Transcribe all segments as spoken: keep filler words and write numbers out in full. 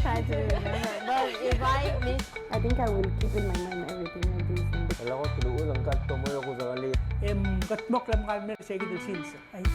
I don't remember. But if I miss, I think I will keep in my mind everything like this. Kala ko tuluul ang kat tomo ko sa kali. Em, katmok lang kami sa ikit el sils. Ai.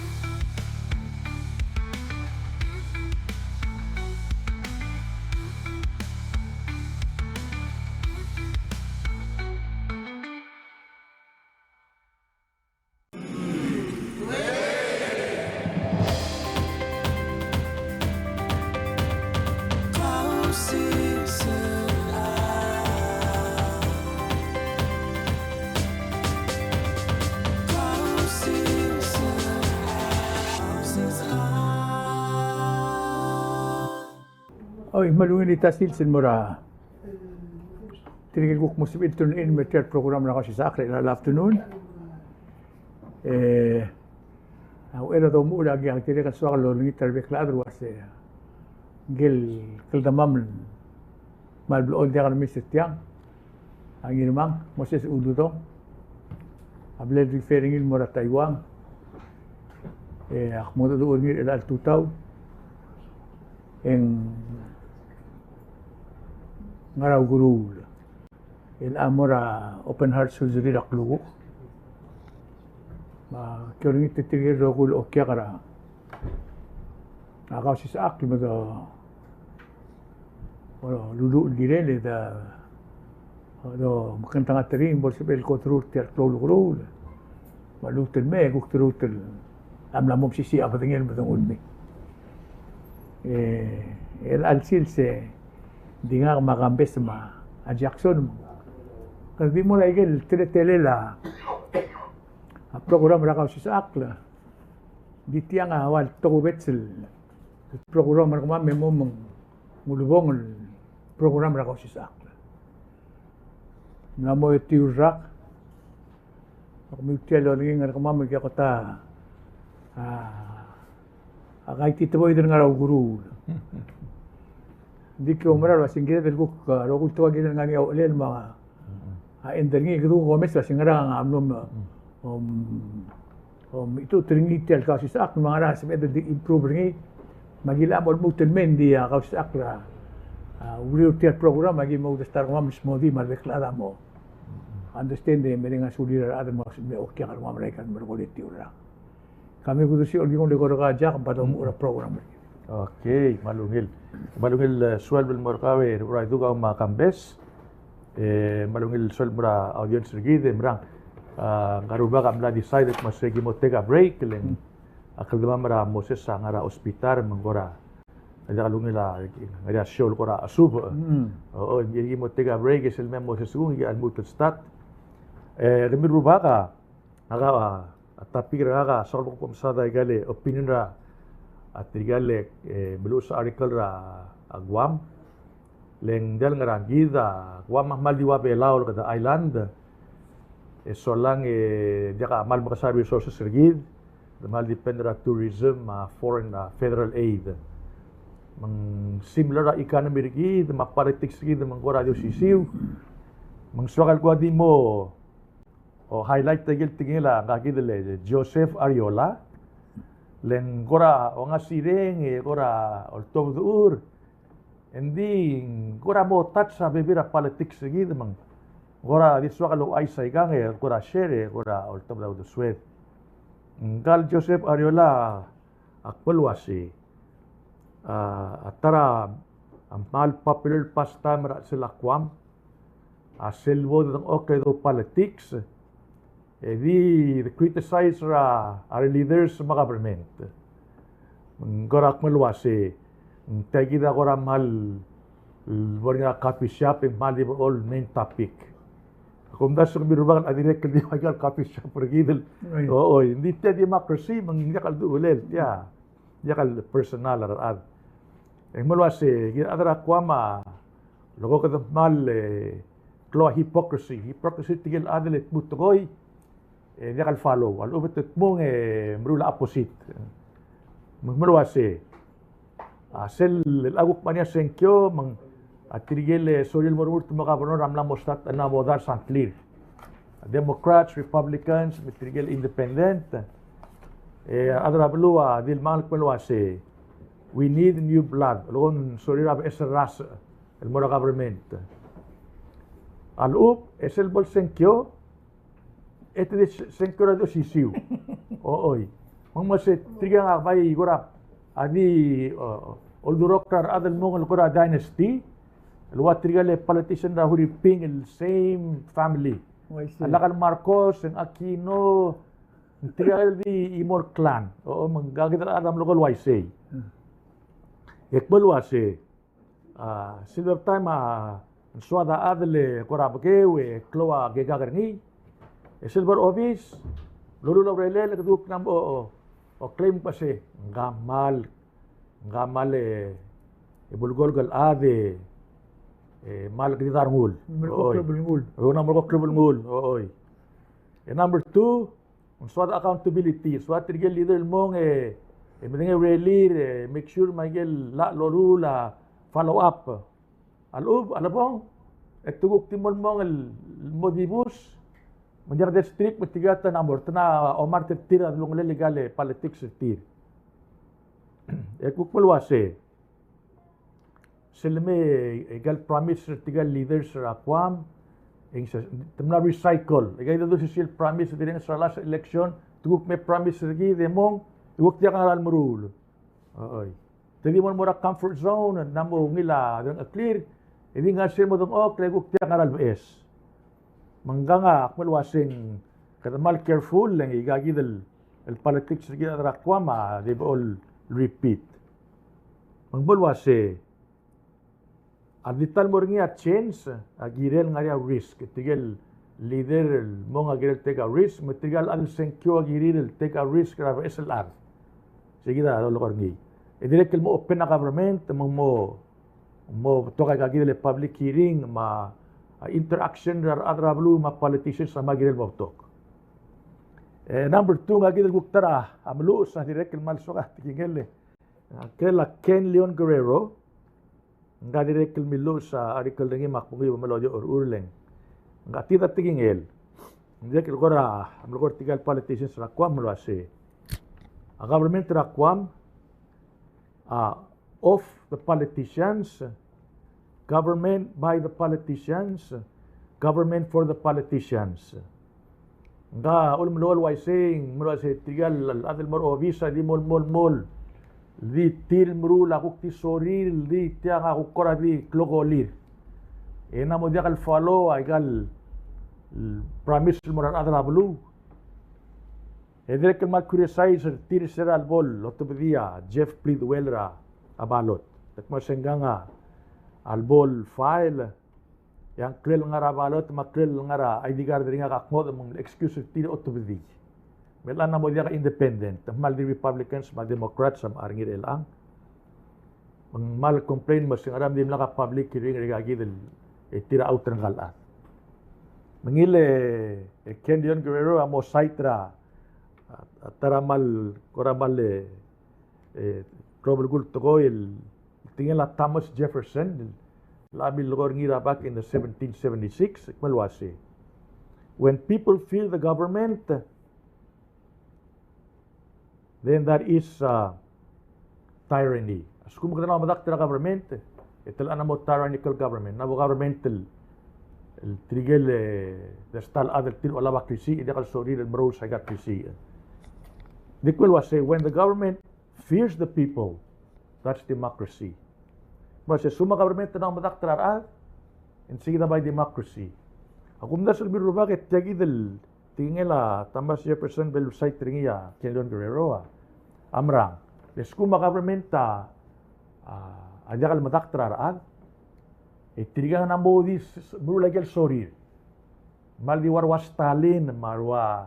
Oi, me a ungil el sils el mo er tirke el kuk mo sebechir el tune in me er tia el program er a Kausisechakl er chelecha el afternoon. E, a uchei er a domuchel a ki, a ki dirrek el soak el olengit er a rebek el chad el uase ngike el kldemam el kmal blechoel diak el mes er tiang a Ngirmang Moses Uludong a bla el refer er ngii el mo er a Taiwan. E ak mo dmu er ngii er chelecha el tutau e ng ngar er a ukeruul el mo er a open heart surgery er a klukuk. Me aki olengit er tirke el rokui el okiak er a Kausisechakl me do, o, luluuch el kirel e do, do mekngeltengat er ngii me bo lsebechel el kot er tir el klou el ukeruul. Me a lmuut el mei e kuk teruul a mla mo mesisiich a bedengel me denguu el mei. E, el chelecha el sils e di ngak me a Kambes me a Jackson me kede di mo er a ikel teletelel a program er a Kausisechakl. Di tiang a ua el tokubets el program er kemam me mo me ng ulebongel el program er a Kausisechakl. Ng mla mo etiu el rak. Ak kemiu tia el olengit er kemam e ki kot a, a, a kaititeboid el ngar er a ukeruul. Ng di ki oumera el uase ng kired el kuk, a, rokui el tekoi a kired el ngar er ngii a uchelel me a, a, end er ngii e kede kuk omes el uase ngera a mlo, om, om, omechitechut er ngii tia el Kausisechakl me a ngera a sebeched el di improve er ngii. Me a ki locha mo lmuut el mei e ng di a Kausisechakl a, a, uriul er tia el program a ki mo uldesuir kemam el smodii me a rebek el chad a mo understand e mereng a sulir a rechad el mo okiak er kemam er aika el merek el etiu el rak. Kemiu kede osiik el kingall el eko er kau Jack, me bo domuchel er a program er kid. Okay, me a ungil. Me a ungil, e, sueleb el mo er kau e Rubak Idukau me a Kambes. E, me a ungil sueleb el mo er a audience er kid, e merang, a, ngka el rubak a mla decide el kmo se ki mo take a break, le ng a kldemam er a Moses a ngar er a hospital, me ng kora diak lungil a, ngar er a show el kora osubech. Mm. O, o, e ki mo take a break, e sel mei a Moses kung, e ki lmuut el start. E, kemiu el rubak a, ngak a, a topic er ngak a soak el kuk omesad aika el opinion er a, a tirka el, e, meluches a article er a, a Guam. Le ng diak el ngerang kid a Guam a kmal di ua Belau el kede island. E solang e diak a kmal mekesai a resources er kid, de kmal depend er a tourism, a foreign, a federal aid. Me ng similar a economy er kid, me a politics er kid, me ng kora di osisiu. Me ng soak el kuk di mo, o, highlight aike el tekingel a ngka kid el Joseph Arriola. Le ng kora ongasireng, e kora oltobed er a uchei. Engdi ng kora mo touch a bebil er a politics er kid me ng kora di soak el ouchais aikang e kora share e kora oltobed a uldesued. Ngka el Joseph Arriola a kmo el uasei, a, a ta er a kmal popular pastime er a chelsel a Guam a sel bo dengchokl e do politics, e di criticize er a, a re leaders me a government. Me ng kora kmo el uasei, ng tia kid a kora kmal bo er ngii er a coffee shop e ng kmal di bo el main topic. Ak omdasu e kemiu el rubak a dirrek el di ua aika el coffee shop er kid el. Oi. O, oi, ng di tia democracy, me ng diak el duchulel, tia. Diak el personal er a rechad. E ng kmo el uasei, kid a rechad er a Guam a lekuk kede kmal, e, klou a hypocrisy. Hypocrisy tirke el chad el dmu tekoi, e diak el follow. A lechub e te dmung e meruul a opposite. Me ng kmo el uasei, a sel, a kuk mla er ngii a sengkio, me ng a tirke el sorir el mo remurt el mo governor a mla mo start a mla mo dars a ngklir. A Democrats, Republicans, me tirke el independent. E a rechad er a beluu a di lmang el kmo el uasei, We need new blood. Lolekoi ng sorir a beches el rasech el mo er a government. A lechub, e sel bo el sengkio, e te di se-, sengkio er a di osisiu. Ochoi. Me ng mo se tirka a bai kora a di, o, oldurokl er a rechad el mong el kora dynasty, el ua tirka el politician er a Huriping el same family. Oh, I see. A lak el Marcos, e ng Aquino, tirka el di Imor clan. Ochoi, me ng kid a rechad a mlo ko el uaisei. Hmm. E kmo el uase, a, silver time a, ng soad a chad el kora bekeu e klou a kekak er ngii. E sel bo er a obis, loruul a urerel e kede kuk ng mo, o, o, o claim el uase, ng kmal, ng kmal e, e bo el kuk el chad e, e kmal kede di a rengul. Ng mo er a klou el ngul. Ochoi. Ng mo er a klou el ngul. Ochoi. E number two, ng soad a accountability, soad tirke el leader el mong e, e medengei a urerir, e make sure me aike el llach el loruul a follow up. A lechub, a lebong, e te kuk di mo el mong el mo dibus, me ng diak di strict, me tirka a ta ng mo er a ta ng omart er tir a delongelel aika el politics er tir. E kuk kmo el uase, sel lemei aika el promise er tirka el leaders er a Guam, e ng se, te mla recycle. Aika el di osisiu el promise el dirrek er a last election, te kuk me promise er kid e mong, e kuk diak a ngera el meruul. Ochoi. Te di mo el mo er a comfort zone, ng mo ungil a delengcheklir, e di ngar sel mo dengchokl, e kuk diak a ngera el beches. Me ngkang a kmo el uase ng kede kmal careful, le ng aika kid el, el politics er kid a rechad er a Guam a di bo el repeat. Me ng bo el uase, a di ta el mo er ngii a chance, a kirel ngar er ngii a risk. Tirke el leader el mong a kirel take a risk, me tirka el chad el sengkio a kirir el take a risk er a beches el chad. Sei kid a lolekoi er ngii. E dirrek el mo open a government, me ng mo, mo betok aika kid el public hearing, me a, a interaction er a rechad er a beluu me a politicians a kmal kirel mo betok. E number two, ngka kid el kuk ta er a meluches a dirrek el kmal soak a tekingel. Ngke el a Ken Leon Guerrero, ngka dirrek el miluches a article er ngii me ak menguiu me loia er a urleng. Ngka tia a tekingel. Ng dirrek el kora, a mlo kora tirka el politicians er a Guam el uase, a government er a Guam, a, of the politicians, government by the politicians, government for the politicians. Ngka ulemelekoi el uaisei, ng mlo uaisei tirka el chad el mo er a obis a di mo el mo el mo el di tir el meruul a kuk di sorir, di tiang a kuk kora di klokolir. E ng mo diak el follow aika el promise el mo er a rechad er a beluu. E dirrek el kmal criticize er tir se er a lebo el otobedii a Jeff Pleadwell er a ballot. Te kmo se ngkang a lebo el file, e a ngklel ngar er a ballot me a ngklel ngar er a I D card er ngii a kmo de mo ng excuse er tir a otobedii. Me chelechang a mo diak a independent, te kmal di Republicans me a Democrats a mechar er ngii er chelechang. Me ng kmal complain me se ngera me dimlak a public hearing er aika kid el, e tir a outer ngka el chad. Me ngii el, e, Ken Leon Guerrero a mo cite er a, a, a ta er a kmal, kora kmal, e, e, klou el kuk tekoi el tekingel a Thomas Jefferson, el a milekoi er ngii er a back in the seventeen seventy-six, kmal uase, "When people fear the government, then that is, uh, tyranny." A lsekum kede mla medakt er a government, e te locha ng mo tyrannical government, ng mo government el, el tirke el, e, di ta el chad el tir a olab a klisiich, e diak el sorir el merous aika el klisiich. Di kmal uase, "When the government fears the people, that's democracy." Me se lsekum a government a ng medakt er a rechad, e ng sei kid a bai democracy. A kumdasu el kemiu el rubak e tia kid el tekingel a Thomas Jefferson el cite er ngii a Ken Leon Guerrero a, a merang. Le lsekum a government a, a, a diak el medakt er a rechad, e tirka a ng mo di s-, s-, meruul aike el sorir. Kmal di ua rua Stalin, me a rua,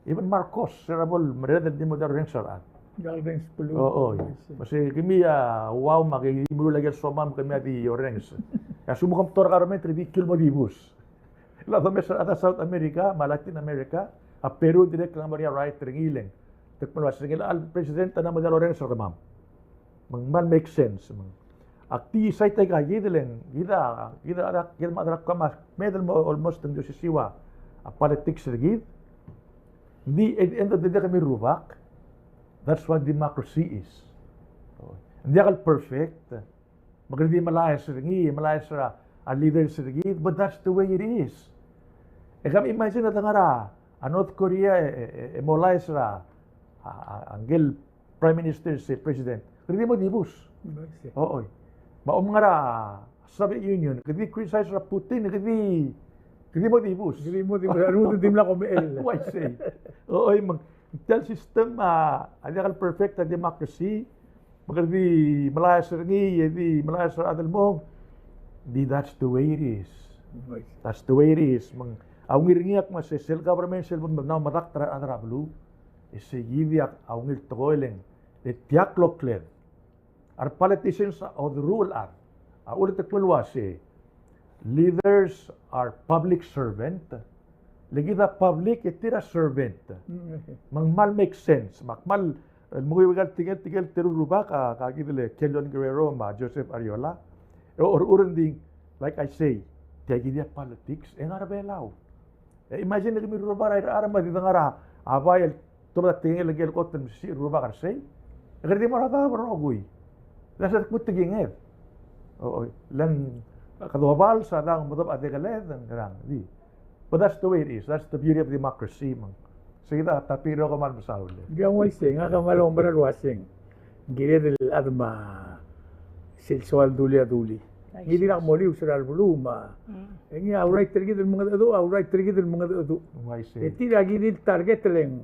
even Marcos, se er a bo el mereched el di mo diak lorrenges a rechad. Diak lorrenges beluu. O, o. Yes, yes. Me se kemiu a uau me ke di meruul aike el somam, kemiu a di orrenges. E a lsekum ke mtok er a government e di kiu el mo dibus. El domes er a rechad er a South America me a Latin America, a Peru dirrek el ng mo er ngii a right er ngii, le ng, te kmal uase ngii el president a ng mo diak lorrenges er kemam. Me ng kmal make sense, me ng. Ak di cite aika kid el, kid a, kid a, kid a, kid a, kid a, kid a, kid a, almost ng di osisiu a politics er kid. Di, at the end of the day, kemiu el rubak, that's what democracy is. Ng diak el perfect. Me kede di melaes er ngii, melaes er a, a leaders er kid, but that's the way it is. E ke imagine a dengar er a, a North Korea e, e, e, e molaes er a, a, a, a ngike el Prime Minister, se President. Kede di mo dibus. Oi. Me a omngar er a Soviet Union, kede di criticize er a Putin, kede di, kede di mo dibus. Kede di mo dibus. A lmuut e dimlak omechell. Uaisei. Oi, me ng tia el system a, a diak el perfect a democracy, me kede di melaes er ngii, e di melaes er a chad el mong, di that's the way it is. That's the way it is. Me ng, a ungil er ngii a kmo se sel government sel bo mnau medakt er a rechad er a beluu, e sei kid a ungil tekoi el, e tia klokled. A re politicians a oderuchel a, a uletekmo el uase, leaders are public servant, le kid a public e tir a servant. Me ng kmal make sense, me ak kmal, el menguiu aika el tekingel, tekingel teru el rubak, a, a kid el Kellon Guerrero me a Joseph Arriola. E, or, or, di, like I say, tia kid a politics, e ngar er a Belau. E imagine kemiu el rubak er a irechar me di dengar er a bai el tobed a tekingel el kot el mesisiich el rubak er sei. E kede di mo er a daob el rokui. That's a kmo tekinged. Oi, le ng kede obals a dang mo debech a dekeled, ng kerang, di. But that's the way it is. That's the beauty of democracy, me ng. Sei kid a topic el rokui me a mesaul. Ng uaisei, ngak a kmal oumera el uaseng. Kired el chad me a sel soal dulii a dulii. Ngii di lak molius er a beluu me a. E ngii a right er kid el mengedecheduch, a right er kid el mengedecheduch. E tir a kirir el target el ng.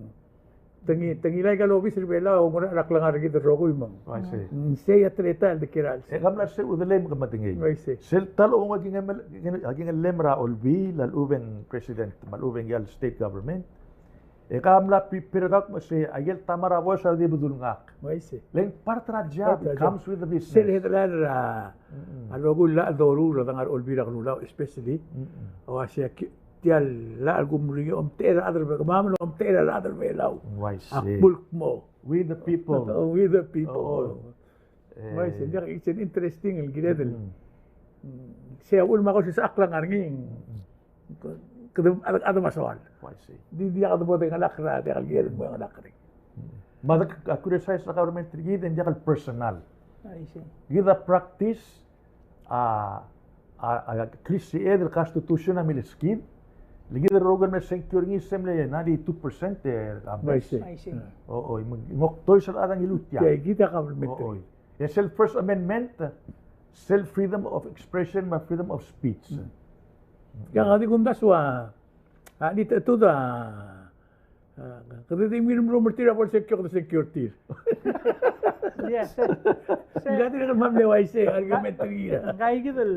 Te ngilai, te ngilai aika el obis er Belau a oungerachel er a klengar er kid el rokui me ng. Sei a teletael el de kirir a chelsel. E ke mla er sei, udelei me ke medengei. Sel ta el ong a kingellem, a kingellem er a Olbiil a lechub e ng president me a lechub e ng state government. E ke mla prepare er kau me sei, aikel ta mera el boes a di bedul ngak. Uaisei. Le ng part er a job, it comes with the business. Sel headline er a, a rokui el llach el doruul er a dengar er a Olbiil er a Kelulau, especially. A uasei, tia el llach el kumerang e omtechei er a rechad er Belau, kemam el omtechei er a rechad er Belau. Uaisei. A kmo, with the people. Oh, with the people. Uaisei, diak, it's an interesting el kired el. Sei a uchul me a ko sisechakl a ngar er ngii. Kede, a, a de mesaul. Di, diak de bo dengelakl er a, diak el kired el mo dengelakl er ngii. Me a de, a, criticize er a government er kid, e ng diak el personal. Kid a practice, a, a, a, klisichel el constitution a mileskid, le kid el rokui el mle sengkio er ngii se mle ninety-two percent er a. Oi, me ng oktois el chad a ngiluu tia. Tia kid a government. Oi. E sel First Amendment, sel freedom of expression me a freedom of speech. Ia, ng di kumdasu a, a, di te, tu da, a, kede di mle meruul er tir a bo el sengkio, kede sengkio er tir. Yes, sir. Sir. Ng di kede mle uaisei, argument er ngii. Ng kid el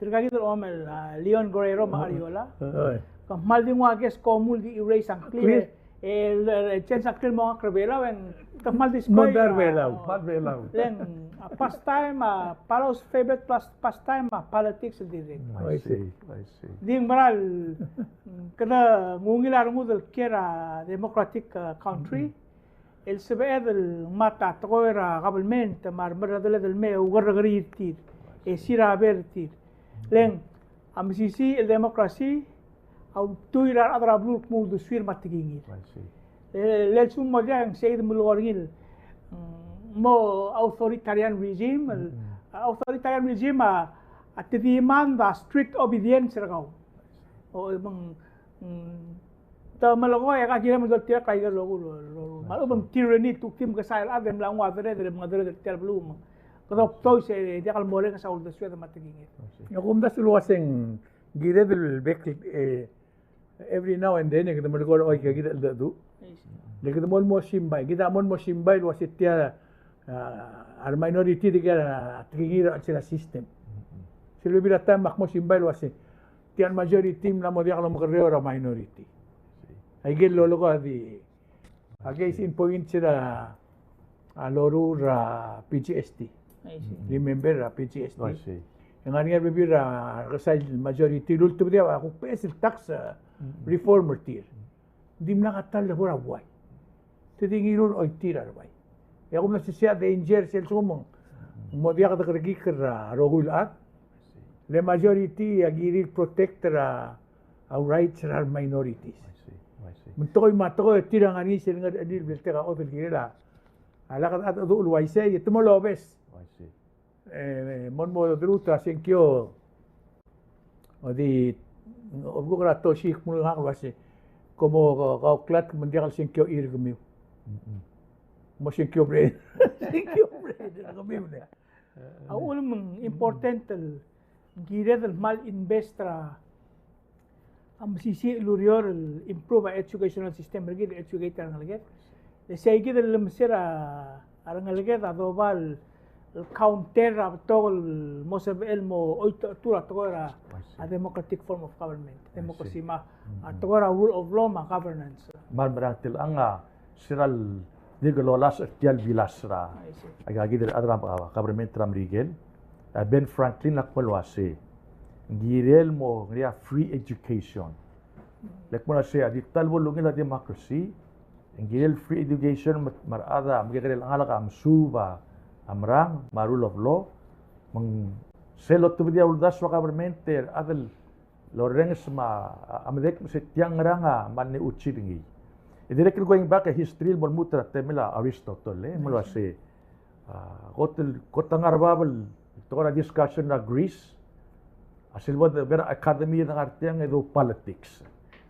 Tirka kid el omel, a, Leon Guerrero me a Arriola. Oi. Ke kmal di nguu a case ko mle di erase a ngklir. Clear. E, e, e, change a ngklir el mo ngak er a Belau, e ng, ke kmal di skoki. Mo er a Belau. Mo er a Belau. Le ng, a, pastime, a, Palau's favorite plas-, pastime, a, politics el dirrek. I see, I see. Di ng mera el, kede ngungil a rengud el kiei er a democratic, a, country. Mm-hmm. El sebeched el ngmai a tekoi er a government me a remerredeled el mei e oukerrekeriil er tir, e siraber er tir. Le ng, a mesisiich el democracy a ultuil er a rechad er a beluu el kmo uldesuir me a tekingir. I see. E, le lsekum mo diak e ng sei de melekoi er ngii el, mm, mo authoritarian regime, el, mm-hmm, authoritarian regime a, a te demand a strict obedience er kau. O, me ng, mm, Te melekoi e ke kirem el doltirakl aike el rokui el, el, el, me a lechub e ng tyranny, te kuk di mekesai el chad e mla nguu a dered, e mengedereder er tia el beluu me. Kede obdois e diak el morenges a uldesued me a tekingir. E kumdasu el uaseng kired el bek, e, every now and then, e kede melekoi er a oik kid el cheldecheduch. Le kede mo, mo simbai, kid a mo, mo simbai el uase tia, a, a re minority a diak a tekingir er a chelsel a system. Sel bebil er a taem me ak mo simbai el uase tia el majority a mla mo diak lomekerreu er a minority. Aike el lolekoi a di, a case in point er a, a loruul er a P G S T. I see. Remember er a P G S T? I see. E ng ngar er ngii a rebebil er a kesai el majority el ultebedii a kuk beches el tax, a, mm-hmm, reform er tir. Dimlak a ta el lebo er a buai. Te di ngiluu el choitii er a rebai. E a kumdasu sei a danger sel lsekum ng mo diak dekerekikl er a rokui el chad. Le majority a kirir el protect er a, a rights er a re minorities. I see, I see. Me ng tekoi me a tekoi e tir a ngar er ngii sel ngar er ngii el bltiak a odel kirel a A lak a, a, a, uaisei, e te mo lobes. Uaisei. E, e, mo, mo deruul a sengkio. O di, o kuk er a Toshi, kmo ngak el uase, komo ka, kauklat me ng diak el sengkio er kemiu. Mm-mm. Mo sengkio bre-, sengkio bre-, er kemiu ne. A uchul me ng important el kired el kmal invest er a a mesisiich el ureor el improve a educational system er kid, educate a rengeleked. Le sei kid el lemesaod a rengeleked a doba el counter a betok el mo sebechel el mo oito, oito er a tekoi er a, I see, a democratic form of government, I see, democracy me a, mm-hmm, a tekoi er a rule of law me a governance. Me a merang tia el ngar er a sera el dirk lolasech er tia el bilas er a, I see, aika kid el chad er a government er a Merikel. A Ben Franklin a kmo el uase ng kirel mo ngar er ngii a free education. Le kmo el uase a di ta el bo lungil a democracy, ng kirel free education me, me a rechad a mekekerei el ngalek a mesuub a merang me a rule of law. Me ng sel otobedii a uldasu a government e a rechad el lorrenges me a, a medek me se tiang ngerang a mle uchid er ngii. E dirrek el going back a history el mo lmuut er a temel a Aristotle, e, me ng uase, a, kot el, kot a ngar er a bab el tekoi er a discussion er a Greece, a sel bo de, bo er a academy e de ngar tiang e do politics.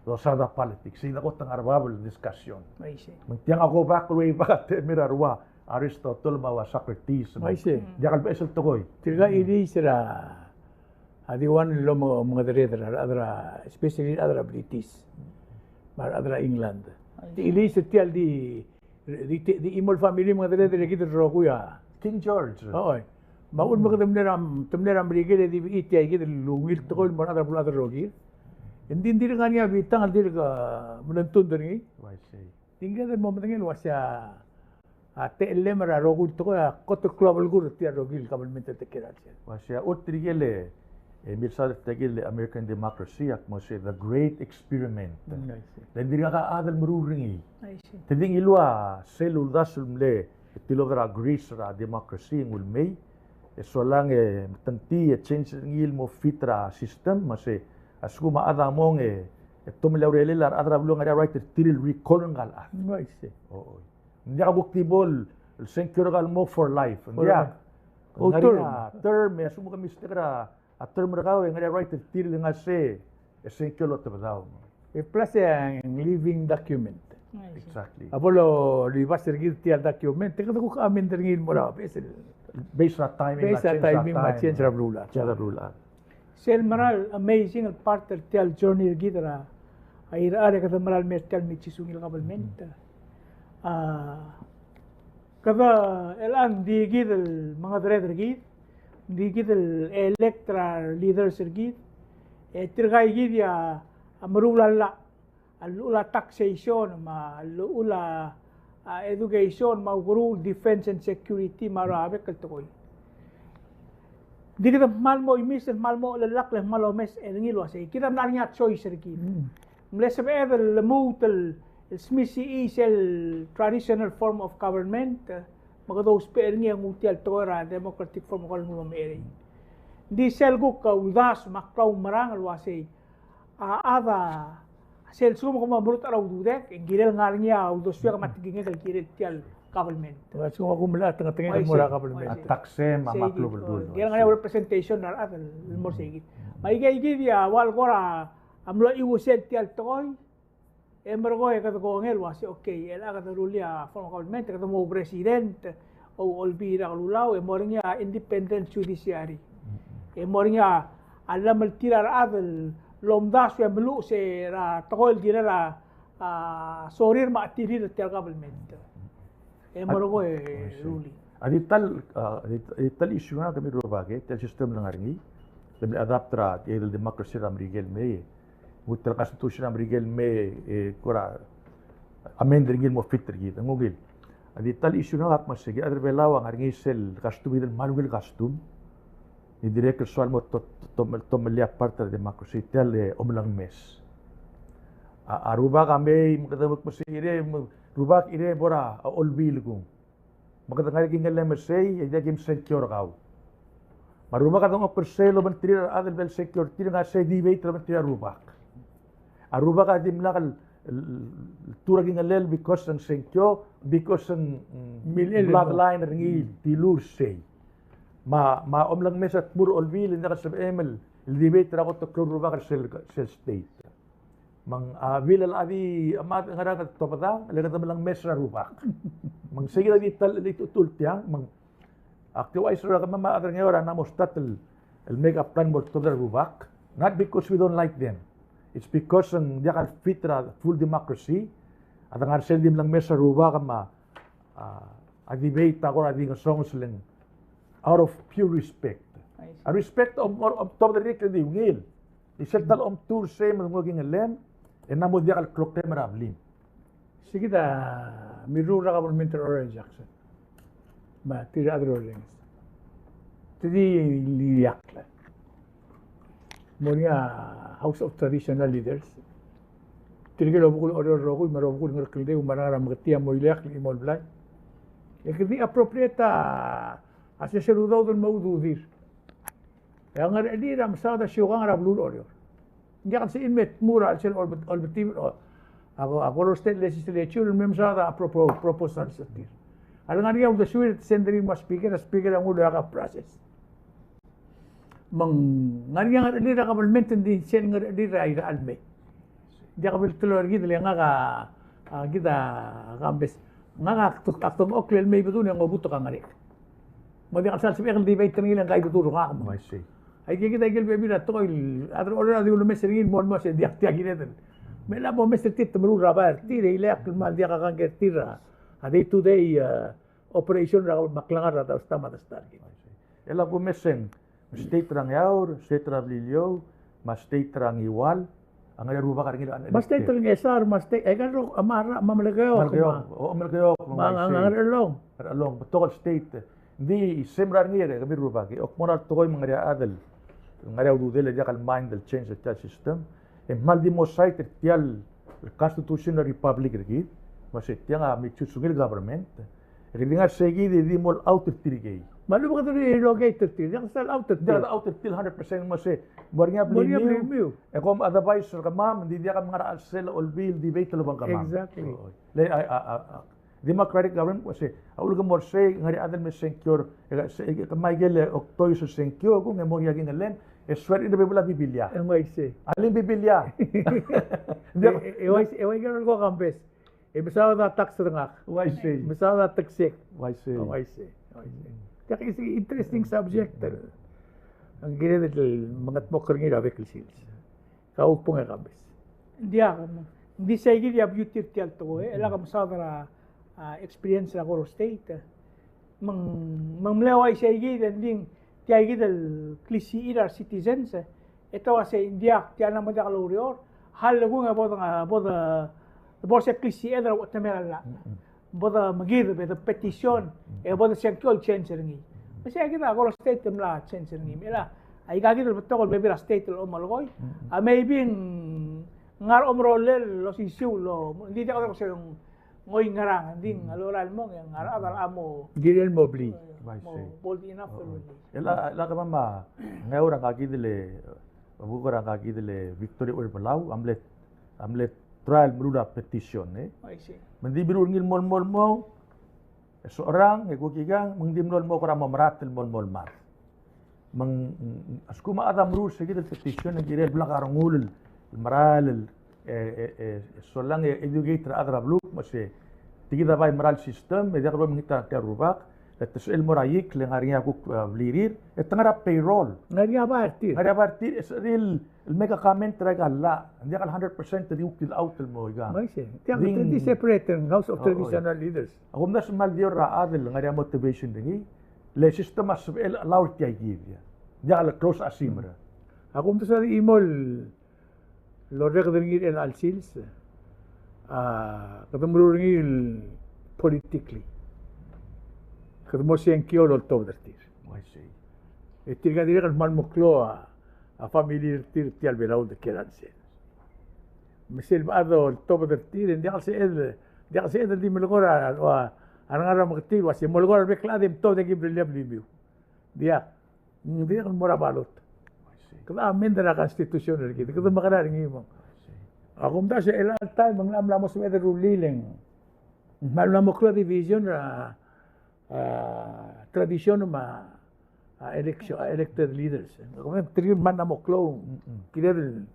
Do saod a politics, e de kot a ngar er a bab el discussion. I see. Me ng tiang a go back, way back a temel a rua, Aristotle me a ua Socrates, me, I see, diak el beches el tekoi. Tirka el iliis er a a di ua el mo mengedereder er a, er a, especially er a British me a rechad er a England. Di iliis er tia el di, di, di, di chimo el family el mengedereder er kid el rokui a King George. Oi. Me a uchul me kede mle er a, te mle er a Merikel e di bechitii tia kid el ungil tekoi el mo er a rechad er a beluulechad el rokir. Engdi ng dirk ngar er ngii a bitang el dirk, a, mle tund er ngii. Uaisei. Di ngii a mo medengei el uase a, a techellem er a rokui el tekoi a kot el klou a belkul er tia el rokui el kabelment el tekoi er a sel. Uase a ulterikel e, e milsaod er tia kid el American democracy a kmo se the great experiment. Mm, I see. Le ng dirkak a chad el meruul er ngii. I see. Te di ngiluu a sel uldasu el mle tilobed er a Greece er a democracy e nguu el mei, e solang e metengtii e change er ngii el mo fit er a system, me se a lsekum a chad a mong e, e tomellii a urerel a rechad er a beluu a ngar er ngii a right er tir el recall er ngka el chad. Mm, I see. O, o. Ng diak a kuk di bo el sengkio er kau el mo for life. Ng diak. O, ngar er ngii a term, e a lsekum ke mistake er a term er kau e ngar er ngii a right er tir el ngar er sei e sengkio el otebedau. E plus a living document. Exactly. A bo lolibas er kid tia el document, e kede kuk amend er ngii el mo er a beches el, based on a timing, based on a timing me a change er a beluulechad. Change er a beluulechad. Sel mera el amazing el part er tia el journey er kid er a, a irechar e kede mera el mei er tia el mekesisungil kabelment. A, kede, el ng di kid el mengedereder er kid, ng di kid el elect er a leaders er kid, e tirka kid a, a meruul a llach a llechul a taxation, me a llechul a, a, education, me a ukeruul defense and security, me a rua bek el tekoi. Di kede kmal mo imis, kmal mo chelellakl, kmal omes er ngii el uasei kid a mla er ngii a choice er kid. Mm. Ng mle sebeched el lmuut el, el smisichii sel traditional form of government, me kede ousbech er ngii e nguu tia el tekoi er a democratic form of government el mo merek. Di sel kuk uldasu me a klaumerang el uasei a chad a sel lsekum kom mo merutech er a ududek, e ng kirel ngar er ngii a uldesuek me a tekingek el kirel tia el government. Ua, lsekum a kumelai a tengetengek el mo er a government. A tax e me a klou el belkul. Ng kirel ngar er ngii a representation er a rechad el mo er sei kid. Me aika kid a ua el kora mlo chiuesel tia el tekoi, e merekong e kede kongei el uasei, okay, el kede rullii a form of government, kede mo president, ou olbiil er a kelulau, e mo er ngii a independent judiciary. E mo er ngii a llemeltir a rechad el omdasu e meluches er a tekoi el kirel a, a, sorir me a chetirir er tia el government. E merekong e rullii. A di ta el, a, a di ta el issue er ngak kemiu el rubak, e, tia el system el ngar er ngii, le mle adapt er a, e, democracy er a Merikel el mei, e. Nguu tia el constitution er a Merikel el mei, e, kora amend er ngii el mo fit er kid, ng ungil. A di ta el issue er ngak a kmo se kid a rechad er a Belau a ngar er ngii sel custom el kmal ungil custom. Ng dirrek el soal mo to-, to-, to-, tomellii a part er a democracy, tia el, e, omelengmes. A, a rubak a mei, me kede kmo se kirel, me, rubak kirel bo er a, a, olbiil kung. Me kede ngar er ngii a kingellem er sei, e diak kim sengkio er kau. Me a rubak a dengchokl er sei el obengterir a rechad el bla lsengkio er tir, ngar er sei debate el obengterir a rubak. A rubak a dimlak el, el, el tur a kingellel because ng sengkio, because ng, mm, milel el bloodline er ngii el dilu er sei. Me a, me a omlengmes a dmu er a olbiil e ng diak el sebechem el, el debate er a kot el klou el rubak er sel, sel state. Me ng, a, bill el a di, a, mad, ngar er ngii a tobedang, le kede melengmes er a rubak. Me ng sei kid a di ta el, el, el tiang, me ng, ak di ouchais er a kemam a rechad er a Ngeaur a mla mo start el, el make a plan el mo oltobed er a rubak. Not because we don't like them. It's because ng diak el fit er a full democracy. A de ngar er sel di melengmes er a rubak me a, a, a debate a kora di ngesonges el ng out of pure respect. I see. A respect om, om, omtobed er ngii el di ungil. Di sel ta el omtuu er sei me ng ua kingellem, e ng mo diak el kloklem er a blim. Sei kid a mirruul er a kabelment er a Oreor Jackson me tir a rechad er a orrenges. Te di ileakl. Mo er ngii a House of Traditional Leaders. Tirke el obekul Oreor el rokui me a obekul Ngerkeldeu me a Ngarameketii a mo ileakl el chimo el blai. E kede di appropriate a, a sesei el udoud el mo ududir. E a ngerechelir a mesaod a siukang er a beluu er Oreor. Ng diak el sebechir el me tmuu er a chelsel a olbet-, olbetibel, o, a, a Koror State Legislature el me mesaod a pro-, pro-, proposals er tir. A le ngar er ngii a uldesuir e te send er ngii el mo speaker, a speaker a nguu el oeak a process. Me ng ngar er ngii a ngerechelir a kabelment, ng di sel ngerechelir a irechar el mei. Diak bo el teloi er kid el ngak a, a, kid a Kambes. Ngak a kto-, ak tongchokl el mei bedul e ng obutek a ngerek. Mo diak el sal sebechek el debate er ngii el ngka a bedul er ngak me. I see. Aike kid a ikel bebil a tekoi el chad er a Oreor a di ulemes er ngii el mo, mo se diak, diak kired el. Me a bo mesa er tir te meruul er a bai er tir e ileakl el kmal diak a kangkei er tir a, a day to day, a, operation er a, me a klengar er a ta el state me a ta el state. I see. E a bo mesa e ng state er a Ngeaur, state er a Beliliou, me a state er a Ngiwal, a ngar er ngii a rubak a ngar er ngii el unelected. Me a state er a Ngchesar, me a state, e ngar er a, me a Melekeok, Melekeok, me a, o, Melekeok, me a, me a, me a Ngerchelong. Ngerchelong, betok el state. Ng di same er a ngar er ngii e kemiu el rubak, e ak mo er a tekoi me ng ngar er ngii a chad el, ngar er ngii a ududel e diak el mind el change er tia el system. E kmal di mo cite er tia el constitution er a republic er kid, me se tiang a me choose ungil government. E kede di ngar er sei kid e di mo el out er tirkei. Me a lebo kede relocate er tir, diak sal out er tir. Diak out er tir hundred percent, me se mo er ngii a blimiu. Mo er ngii a blimiu. E kom advise er kemam, ng di diak a ngar er a chelsel a olbiil el debate el obengkemam. Exactly. Oi. Le a, a, a, a Democratic government, me se a ulekum mo er sei, ngar er ngii a chad el me sengkio, e, se, e, kemam a ikel oktois el sengkio, kung e mo er ngii a kingellem, e swear in er a bebul a Bibilia. E ng uaisei. Alii, Bibilia. E, e, e uaisei, e uaisei el ko Kambes. E mesaod a tax er ngak. Uaisei. Mesaod a teksek. Uaisei. Uaisei. Uaisei. Diak, is interesting subject. Ng kired el mengetmokl er ngii er a bek el sils. Kau kbong e Kambes. Diak, ng di sei kid a beauty er tia el tekoi, e lak mesaod er a, a, experience er a Koror State. Me ng, me ng mle uaisei kid, e ng di tia kid el klisichir a re citizens, e te uasei ng diak, tia el mo diak loureor, hall kung e bo de, bo de, bo se klisiched er a uchetemel a llach. Bo de mekideb e de petition, e bo de sengkio el change er ngii. Me sei kid a Koror State a mla change er ngii. Me a, aika kid el betok el bebil a state el omelekoi. A maybe ng ngar er a omerolel el osisiu el, ng di diak kede ko se ng Ng oingerang, ng di a lorael el mong, e ng ngar er a chad a mo. Ng kirel mo blii. Mo bold enough el blii. E le, e le kemam a Ngeaur a ngka kid el, a buk er a ngka kid el Victoria Uherbelau, a mle, a mle try el meruul a petition, e. Me ng di meruul er ngii el mo, mo, mo, e socherang, e kuk ikang, me ng di mlo el mo kora mo merat el mo, mo mad. Me ng, a lsekum a chad a meruul se kid el petition e ng kirel blak a rengul el merael el, e, e, e, solang e educate er a chad er a beluu, me se, tia kid a bai merael system, e diak bo mengit a tia el rubak, e te sebechel el mo er a ikl, e ngar er ngii a kuk, e, blirir, e te ngar er a payroll. Ngar er ngii a bai er tir. Ngar er ngii a bai er tir, e sebechir el, el make a comment er aika el llach, ng diak el hundred percent e di kuk di el out el mo ikang. Me se, tia kid a di separate er a House of Traditional Leaders. A kumdasu me a ldio er a chad el ngar er ngii a motivation er ngii, le system a sebechel el allow er tia kid. Diak le close a simer. A kumdasu a di chimo el orreked er ngii er chelecha el sils, a, kede meruul er ngii el politically. Kede mo sengkio el oltobed er tir. E tirka a dirrek el kmal mo klou a, a family er tir er tia el Belau el dekiei er a chelsel. Me sel bechad el oltobed er tir, e ng diak el sebeched, diak el sebeched el di melekoi er a, a, a rengar er a meketii el uasei mo lekoi er a rebek el chad e mtobed e ki mrellii a blimiu. Diak, ng dirrek el mo er a ballot. Kede amend er a constitution er kid, kede mekerang er ngii me ng. A kumdasu e chelecha el taem e ng mla mo sebeched el rullii e ng mla mo klou a division er a, a, tradition me a, a, election, a, elected leaders. Tirke el mla mo klou, kired el,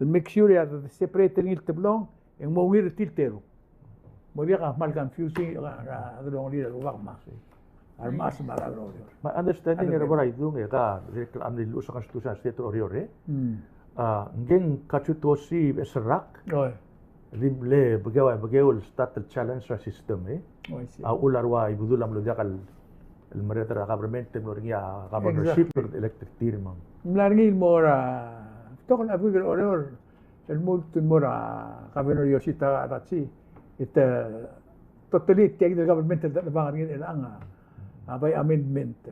el make sure e a separate er ngii el teblong, e ng mo ungil er tir el teru. Mo diak a kmal confusing, a, a, a delongelir a rubak me a, a remechas me a delongelir. My understanding er a bo er a idung e ka, dirrek el mle luches a Constitution er a state er a Oreor, e? Hmm. A, ngke ng kachutosi beches el rak. Oi. Di mle bekeu, bekeu el start el challenge er a system, e? Oh, I see. A uchul a rua Ibedul a mlo diak el, el merreder er a government, e mlo er ngii a governorship, exactly, el elected tir me ng. Ng mla er ngii el mo er a, betok el chad er a Oreor, el lmuut el mo er a Governor Yositaka Adachi, e te, totally tia kid el government el dechelebangel er ngii er chelechang a, a by amendment.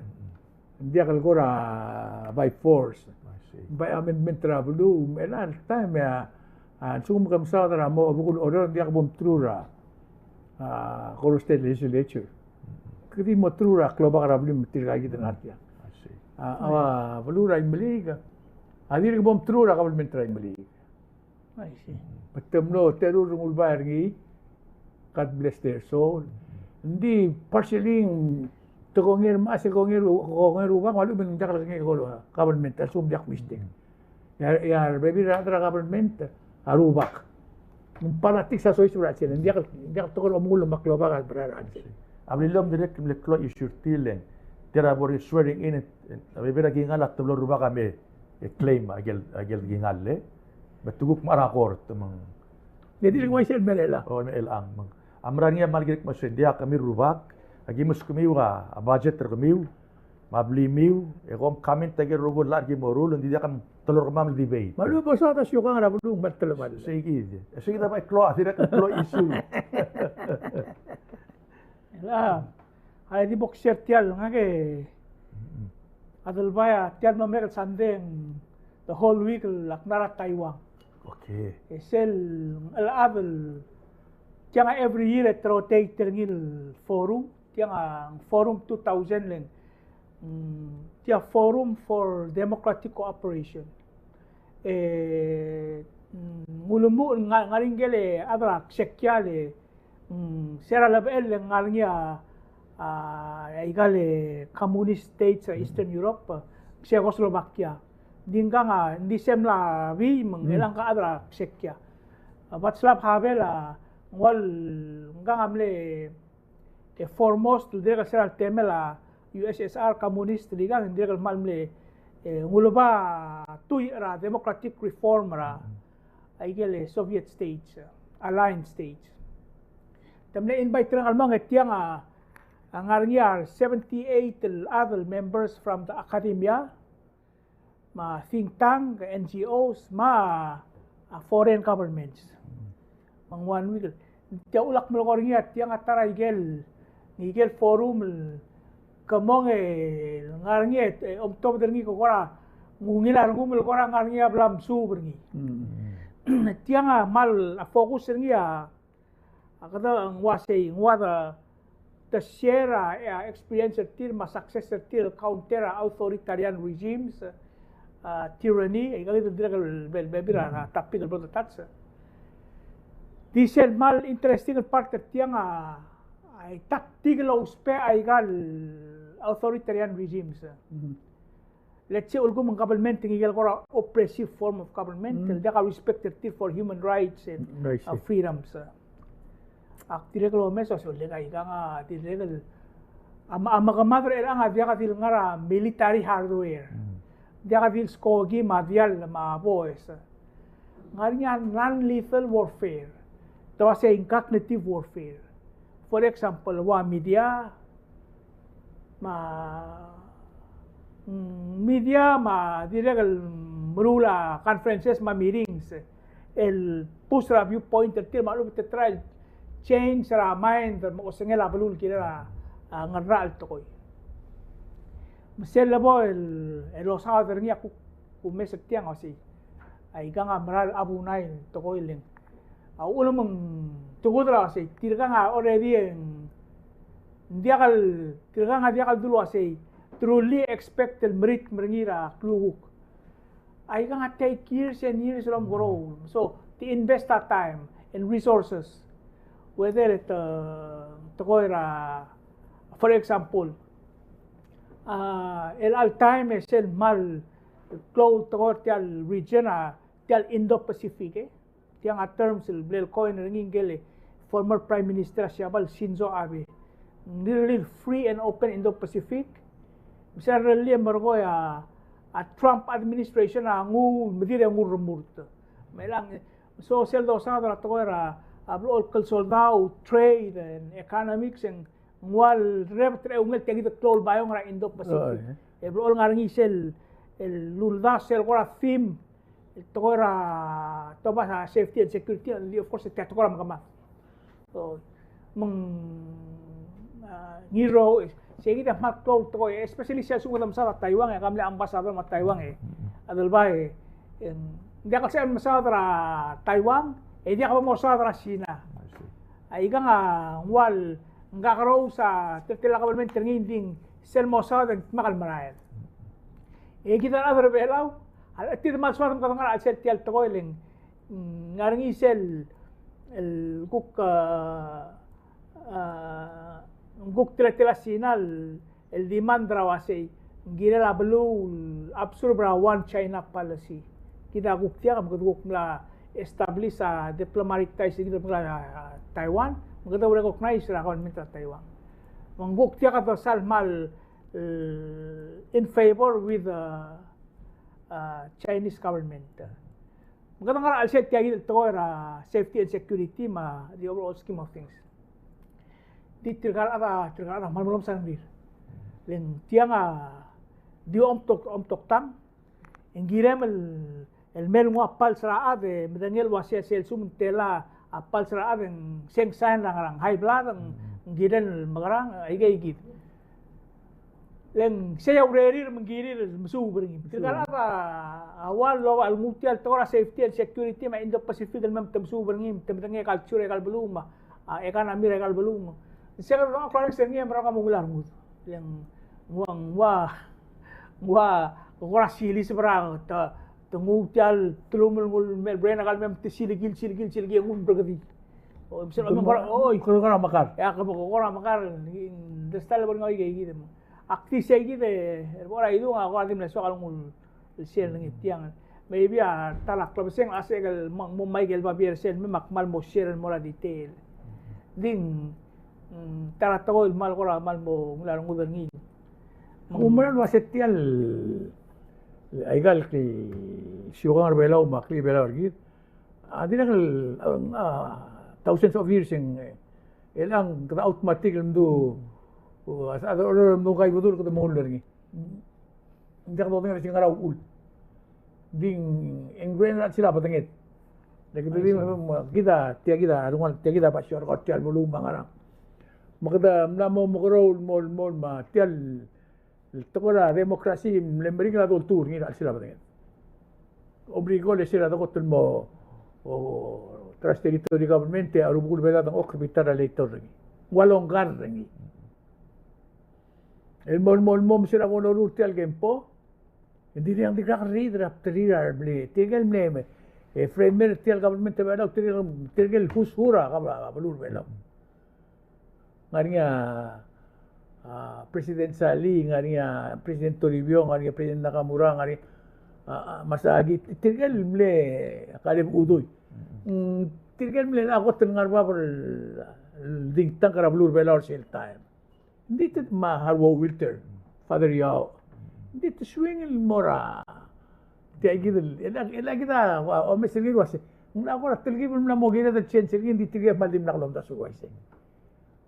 Ng diak el kora by force. I see. By amendment er a beluu, me chelecha el taem e a, a, lsekum ke mesaod er a mo, obekul Oreor, ng diak bo mteru er a, a, Koror State Legislature. Ke di mo teru er a klobak er a beluu me tirka kid el ngar tiang. I see. A, a, beluu er a Imeliik, a dirk bo mteru er a government er a Imeliik. I see. Me te mlo teru el Rengulbai er ngii, God bless their soul. Ng di partially te kongei er a mechas e kongei er a, kongei er a rubak, me a lechub e ng diak el kengei el kora government, a lsekum ng diak mistake. E a, e a rebebil er a rechad er a government a rubak. Ng politics a soiseb er a chelsel, ng diak, ng diak tekoi el omengull me a klobak a merael er a chelsel. A Beliliou a dirrek el mle klou a issue er tir el, tir a bo er ngii swearing in, a bebil er a kingall a teblo el rubak a me e claim a ikel, a ikel kingall, e. Me te kuk mechar a court me ng. Ng di dirk uaisei el mei er chelechang. O, mei er chelechang me ng. A mera er ngii a kmal kirek me se ng diak, kemiu el rubak, aki meskemiu a, a budget er kemiu, me a blimmiu, e kom comment a ikel rokui el llach er ki meruul, ng di diak a teloi er kemam el debate. Me a lechub e bo soad a siukang er a beluu me a telemall. Sei kid. Sei kid a bai klou, a dirrek el klou a issue. A, a di bo kser tia el ngak e, a Adelbai, a tia el mlo merek el sandei, the whole week el ak mla er a Taiwan. Okay. E sel, el chad el, tiang a every year e te rotate er ngii el forum, tiang a forum two thousand le ng, mm, tia Forum for Democratic Cooperation. E, mm, ulemuchel, ng ngar er ngii a ikel chad er a Czechia el, mm, se er a lebo el ngar er ngii a, a, ikal communist states er a Eastern Europe, Czechoslovakia. Ng di ngkang a, ng di se mla bii me ng, mm, chelechang a chad er a Czechia. A, Václav Havel a, ng ua el, ngkang a mle, e, foremost, dirrek el se er a le temel a U S S R communist, el ikang, dirrek el kmal mle, e, ng uleba tuich er a democratic reform er a, a ikel Soviet states, allied states. Te mle invite er ngii el mong e tiang a, a ngar er ngii a seventy-eight el chad el members from the academia, me a think tank, N G Os, me a, a foreign governments. Me ng one week. Tia uchul ak melekoi er ngii a tiang a ta er a ikel, ikel forum el ke mong e ngar er ngii e, e omtobed er ngii ke kora ng ungil a rengum el kora ngar er ngii a bla msuub er ngii. Mm. Tiang a kmal a focus er ngii a, a kede ng ua sei, ng ua de, de share a, a experience er tir me a success er tir el counter a authoritarian regimes, a tyranny, e ikakid el dirrek el be, bebil er a topic el bo de touch. Di sel kmal interesting el part er tiang a, a tactic el ousbech a ikal authoritarian regimes. Mhm. Let's say, ulekum ng government, ng ikel kora oppressive form of government, mm, el diak a respect er tir for human rights and, mm, I see, uh, freedoms. Ak dirrek el omes el uasei, le ka ikang a dirrek el, a, a mekemad er chelechang a diak di le ngar er a military hardware. Mm. Diak di le skoki me a diall me a boes. Ngar er ngii a non-lethal warfare. Te uasei cognitive warfare. For example, ua media, me a, mm, media me a dirrek el meruul a conferences me a meetings el push er a viewpoint er tir me a lechub e te try el change er a mind me a osengel a beluu el kirel a, a ngerachel el tekoi. Me sel lebo el, el osaod er ngii a kuk kumes er tiang el uasei, a ikang a mera el abunai el tekoi el ng, a uchul me ng tekoi el uasei, tirkang a already ng diak el, tirkang a diak el dulu el uasei truly expect el meridkem er ngii er a klukuk. A ikang a take years and years el omekeroul. So te invest a time and resources. Whether te, tekoi er a, for example, a, el chelecha el time e sel kmal klou el tekoi er tia el region a tia el Indo-Pacific, e. Tiang a terms el bla el coin er ngii ngike el former Prime Minister er a Siabal, Shinzo Abe. Ng di rirellii el free and open Indo-Pacific. Me sel rirellii e merekong e a, a Trump administration a nguu el medir e nguu el remurt. Me chelechang, so sel dosaod er a tekoi er a, a blechoel el klsoldau, trade and economics, e ng ua el rebet er a eungel tia kid el klou el baiong er a Indo-Pacific. Oh, yeah. E blechoel ngar er ngii sel, el uldasu sel kora theme, el tekoi er a, tobas a safety and security, and of course, tia tekoi er a mekemad. So, me ng, a, ngii el rokui, sei kid a kmal klou el tekoi, especially sel lsekum kede mesaod a Taiwan, e ak mle ambassador me a Taiwan, e. A Delbai, e, ng diak el sebeched el mesaod er a Taiwan, e diak bo mosaod er a Sina. I see. A ikang a ng ua el, ng kakerous a teletelel a government er ngii, ng di sel mosaod e ng dmak el merael. E kid a rechad er a Belau a, a di kmal soad me kede ngar er a chelsel tia el tekoi el, mm, ngar er ngii sel, el kuk, a, a, kuk teletelel a Sina el, el demand er a uasei, ng kirel a beluu el absorb er a One China policy. Kid a kuk diak, me kede kuk mla establish a diplomatic ties er kid el mla, a, Taiwan, me kede recognize er a government er a Taiwan. Me ng kuk diak a dosaod el kmal, e, in favor with the, a, Chinese government. Me kede ngar er a chelsel tia kid el tekoi er a safety and security me a the overall scheme of things. Di tirka el chad a, tirka el chad a kmal melemolem a rengrir. Le ng tiang a di omtok, omtok tang, e ng kirem el, el mei el nguu a pals er a chad e medengei el uasei sel lsekum ng tela a pals er a chad e ng se ng sign er a ngerang, high blood, e ng kirel el mekerang, aikei kid. Le ng sei a urerir me ng kirir el mesuub er ngii. Tirka el chad a ua el lolekoi el nguu tia el tekoi er a safety and security me a Indo-Pacific el mei me te mesuub er ngii, me te medengei a culture er aika el beluu me a, a, economy er aika el beluu me. Ng sei a kede dengchokl a renges er ngii e mera el kmo ng ungil a rengud. Le ng ua, ng ua, ng ua, ko kora siliseb er a te, te nguu tia el telumel el nguu el mei el brain er aika el mei me te silikii, silikii, silikii, e nguu el merekedii. O, e sel, o, me kora, oi. Kora, kora mekar. Ia, ko kora mekar, ng di sel bo er ngii a ua ikei kid. Ak di sei kid e, er a bo er a idung a kora di mle soak el nguu el share er ngii tiang. Maybe a ta er a klebesei a se el mo, mo mei el babier er sel me ak kmal mo share el mo er a detail. Ng di, mm, ta er a tekoi el kmal kora kmal mo ungil a rengud er ngii. Ng mera el uasei tia el, aika el kle siukang er a Belau me a klechibelau er kid a dirrek el, a, thousands of years e ng, e chelechang kede automatic el mdu, a, a, a, mdu kaibedul kede mo er ngii. Ng diak dodengei er a chingar a uchul. Ng di ng ingrain er a chelsel a bedenged. Le kede di, kid a, tia kid a, a rengul, tia kid a basio er kau tia el beluu me a ngerang. Me kede mla mo mekerou el mo, el mo, me tia el el tekoi er a democracy, mle meringel a doltuu er ngii er a chelsel a bedenged. Obligo le sel a dekot el mo, o, trans territory government, e a rubekul bedad a dengchokl er a bita er a legislator er ngii. Ng ua longkar er ngii. El mo, el mo, el mo, me sel a bo loruul tia el kempo, e ng dirrek, ng dirrek el riid er a bterir a re mle, tirke el mle, e, framer er tia el government er a Belau, tirke el, tirke el who's who er a, a, a beluu er a Belau. Ngar er ngii a, a, President Salii, ngar er ngii a President Toribiong, ngar er ngii a President Nakamura, ngar er ngii a, a, Masaaki, tirke el mle kaleb udui. Mm, tirke el mle kot el ngar er a bab el, el think tank er a beluu er a Belau er sel taem. Ng di te, me a Haruo Wilter, Father Yao. Ng di te swing el mo er a tia kid el, el, el kid a, a, omes er ngii el uasei. Ng mla kora telkib el mla mo kired el change er ngii, ng di tirke el kmal dimlak lomdasu el uaisei.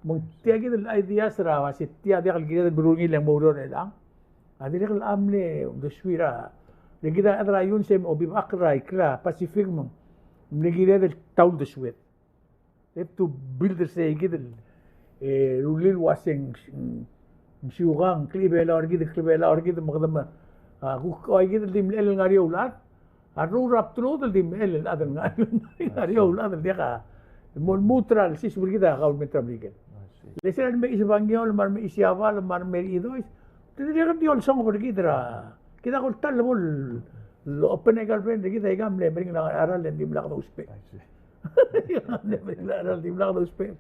Me ng tia kid el ideas er a uasei tia diak el kired el meruul er ngii le ng mo oureor er chelechang. A dirrek el mle uldesuir a, le kid a chad er a iungs e mo obibechakl er a ikrel a Pacific me ng mle kired el ta uldesued. Have to build er sei kid el, e, rullii el uasei ng, ng siukang, klechibelau er kid, klechibelau er kid, me kede me, a, kuk, ua kid el di mlechell el ngar er eou el chad, a rruul er a bdelud el di mlechell el chad el ngar, ngar er eou el chad el diak a, mo lmuut er a lsiseb er kid a government er a Merikel. I see. Le sel lemei Sbangio, me a remei Siabal, me a remei Idois, te dirrek el di olsongeb er kid er a, kid a ko el ta el bo el Lo open a girlfriend er kid, aika mle meringel a cheral e ng dimlak dousbech. I see. Mle meringel a cheral, dimlak dousbech.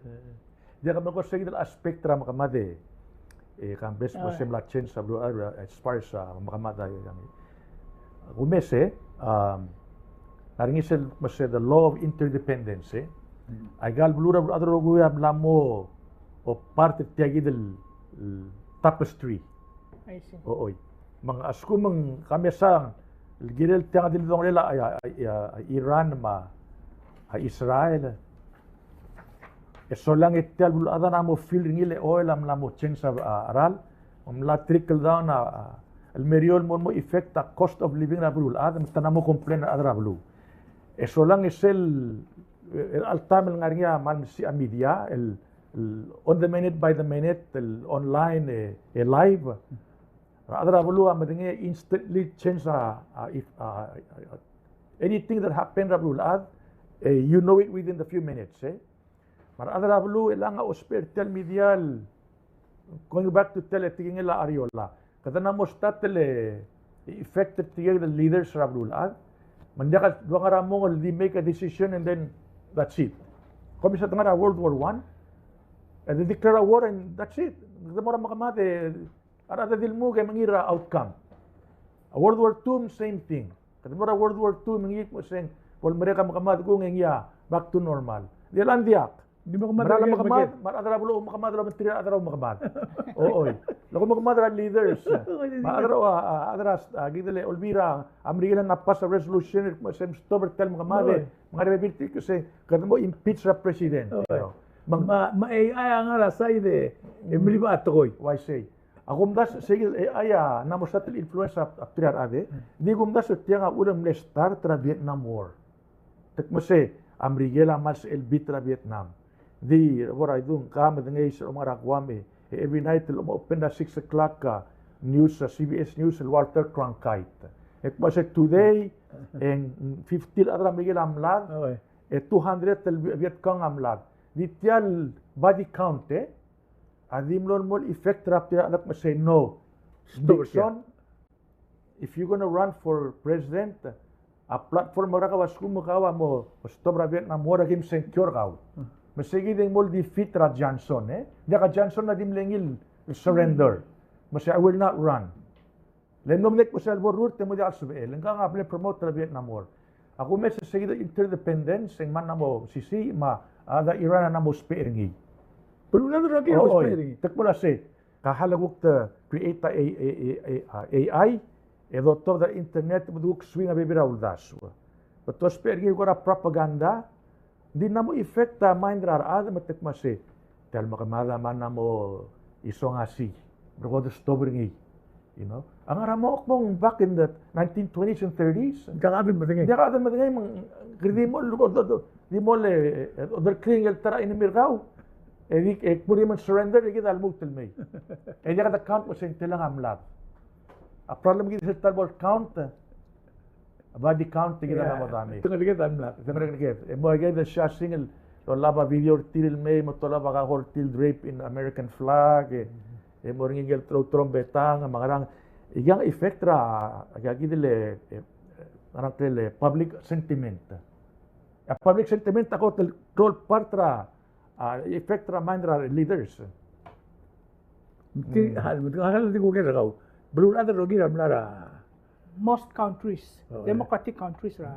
Diak, me ko sei kid el aspect er a mekemad e, e, kambes, ah, me se mla change a beluulechad, as far as, ah, mekemad a, a, a, kumes e, um, ngar er ngii sel, me se the law of interdependence, e. Mm. Aika el beluu er a beluulechad el rokui a mla mo, o, part er tia kid el, el tapestry. I see. O, oi. Me ng a lsekum ng ka mesa el kirel tiang di el dongelel a, a, a, a Iran me a Israel. E solang e tia el beluulechad a mla mo feel er ngii el, e, oil a mla mo change a, a, cheral, me ng mla trickle down a, a, el meruul el mo, mo effect a cost of living er a beluulechad, me te mla mo complain a rechad er a beluu. E solang e sel, e, er a taem el ngar er ngii a kmal mesisiich a media, el, el on the minute by the minute, el online, e, e live. A rechad er a beluu a medengei e instantly change a, a, if, a, a, a, anything that happen er a beluulechad, e, you know it within the few minutes, e. Me a rechad er a beluu e chelechang a ousbech er tia el media el, going back to tia el tekingel a Arriola. Kede mla mo start el effect er tirke el leaders er a beluulechad. Me ng diak el dua ngar er a mong el di make a decision and then that's it. Kom mesa te ngar er a World War One, e de declare a war and that's it. Kede mo er a mekemad e a rechad a di lmuk e mengiil er a outcome. A World War Two, same thing. Kede mo er a World War Two, mengiil, mo se ng bo lemerek a mekemad kung e ngii a back to normal. Di chelechang ng diak. Di mekemad, mera el mekemad, me a rechad er a beluu a oumekemad el obengterir a rechad er a oumekemad. O, oi. Lak oumekemad er a leaders. Me a rechad er a, a, a rechad er a, a, kid el Olbiil er a Merikel a mla pass a resolution, mo se ng stop er tia el mekemad, e, me ng ngar er ngii a bebil el tir el kmo se, kede mo impeach er a president. Oi. Me ng, me a, me a AI a ngar er a side e, e melibech a tekoi. Uaisei. A kumdasu, sei kid el AI a mla mo start el influence a, a beterir a rechad, e. Di kumdasu tiang a uchul e ng mle start er a Vietnam War. Te kmo se a Merikel a kmal sebechel beat er a Vietnam. Di, bo er a idung, ka medengei sel omngar er a Guam e, e every night el mo open er a six o'clock a news, a CBS News, el Walter Cronkite. E kmo se today, e ng fifty el chad er a Merikel a mlad, e two hundred el Viet Cong a mlad. Di tia el body count, e, a di mlo, mlo effect er a beterir a rechad el kmo se no. Nixon, if you're gonna run for president, a platform er kau a lsekum kau a mo stop er a Vietnam War e kim sengkio er kau. Me sei kid e ng mo defeat er a Johnson, e. Diak, a Johnson a di mle ngii el surrender. Me sei, I will not run. Le mlo medengei el kmo se a lebo el rurt e mo diak el sebechel. Ngkang a mle promote er a Vietnam War. A kumes e sei kid el interdependence, e ng mla mo sisiich, me a, a Iran a mla mo ousbech er ngii. Beluulechad a kirel ousbech er ngii. Te kmo el uasei, ka hal e kuk te create a, a, a, a, a AI, e dotobed er a internet, me de kuk swing a bebil er a uldasu. Me te ousbech er ngii el kora propaganda, di mla mo effect a mind er a rechad, me te kmo se, tia el mekemad a mla mo isongasii, me kede stop er ngii. You know? A ngar er a mo kmo ng back in the nineteen twenties and thirties. Diak a chad el medengei. Diak a chad el medengei, me ng, kede di mo, di mo le, e, declare el ta er a enemy er kau. E di, e kmo di me ng surrender, e kid a lmuut el mei. E diak de count el kmo se ng telang a mlad. A problem kid sel ta el bo el count, body count, e kid a mla mo dame. Te ngeleked a mlad. Te ngeleked. E mo aike el siasing el olab a video er tir el mei, me te olab a kaho er tir el draped in American flag, e, e mo er ngii el tro-, trombetang, me a ngerang. Ikang effect er a, a kid el, e, ngerang el public sentiment. A public sentiment a kot el control part er a, a, effect er a mind er a leaders. Ti, hal, hal di kuk er kau. Beluulechad el rokir a mla er a most countries, democratic countries er a,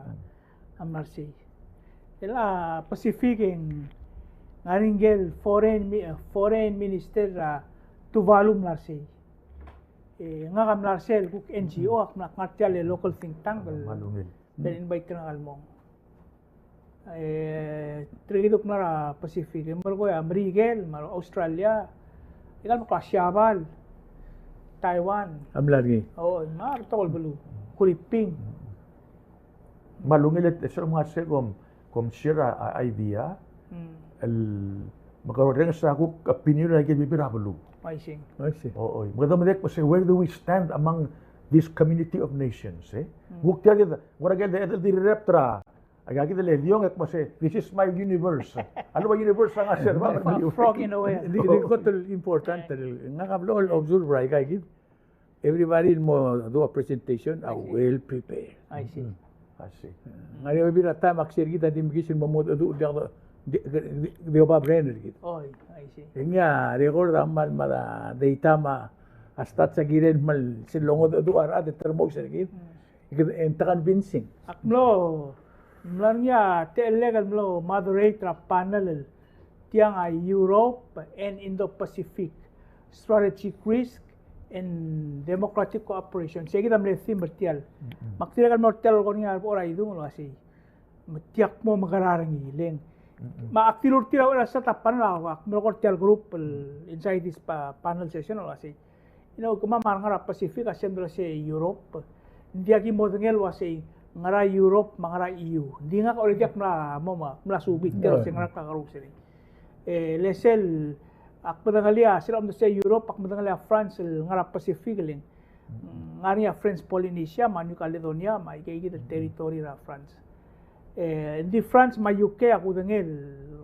a mla er sei. El a Pacific e ng ngar er ngii el foreign mi-, foreign minister er a Tuvalu a mla er sei. E ngak a mla er sei el kuk NGO, ak mla ngar tia el local think tank el, el invite er ngak el mong. E, tirke kid a mla er a Pacific, e melekoi a Merikel, me a Australia, e kal mekla Siabal, Taiwan. A mla er ngii. O, me a rebetok el beluu. Huriping. Me a ungil e sel omngar sei kom, kom share a, a idea, el mekerorrenges a kuk opinion er aike el bebil er a beluu. I see. I see. O, oi. Me kede medengei el kmo se, where do we stand among this community of nations, e? Kuk tia di, ng ua ikel di, di rep er a Aika kid el diong e kmo se, this is my universe. A lebo universe a ngar er sei, a frog in a way. Di, di kot el important el, ngak a blo el observe er aika kid. Everybody el mo do a presentation a well prepared. I see. I see. Ng ngar er ngii a bebil er a taem a kuk se er kid a di mekiis el mo mengedecheduch el diak de, di, di, di oba brain er kid. Oh, I see. E ngii a record a kmal mad a data me a stats a kirel el kmal sel longedecheduch a rechad e te remous er kid. Kede, e te convincing. Ak mlo, mlo er ngii a techellek el mlo moderate er a panel el tiang a Europe and Indo-Pacific, Strategic Risk and Democratic Cooperation. Sei kid a mle theme er tial. Me ak dirrek el mlo er tial el kora ngii a bo er a idung el uasei, me tia kmo mekerang er ngii, le ng. Me ak dilu er tir a uchei er a sel ta panel a, ak mlo er tial group el inside this pa-, panel session el uasei, you know, kemam a ngar er a Pacific a same el uasei Europe. Ng diak ki modengei el uasei ngera Europe me a ngera E U. Ng di ngak a already ak mla mo me ak mla subed el uasei ngera kakerous er ngii. E le sel, ak medengelii a sel omdasu er a Europe, ak medengelii a France el ngar er a Pacific, le ng ngar er ngii a French Polynesia me a New Caledonia me aikeikid el territory er a France. E, ng di France me a U K a kudengei el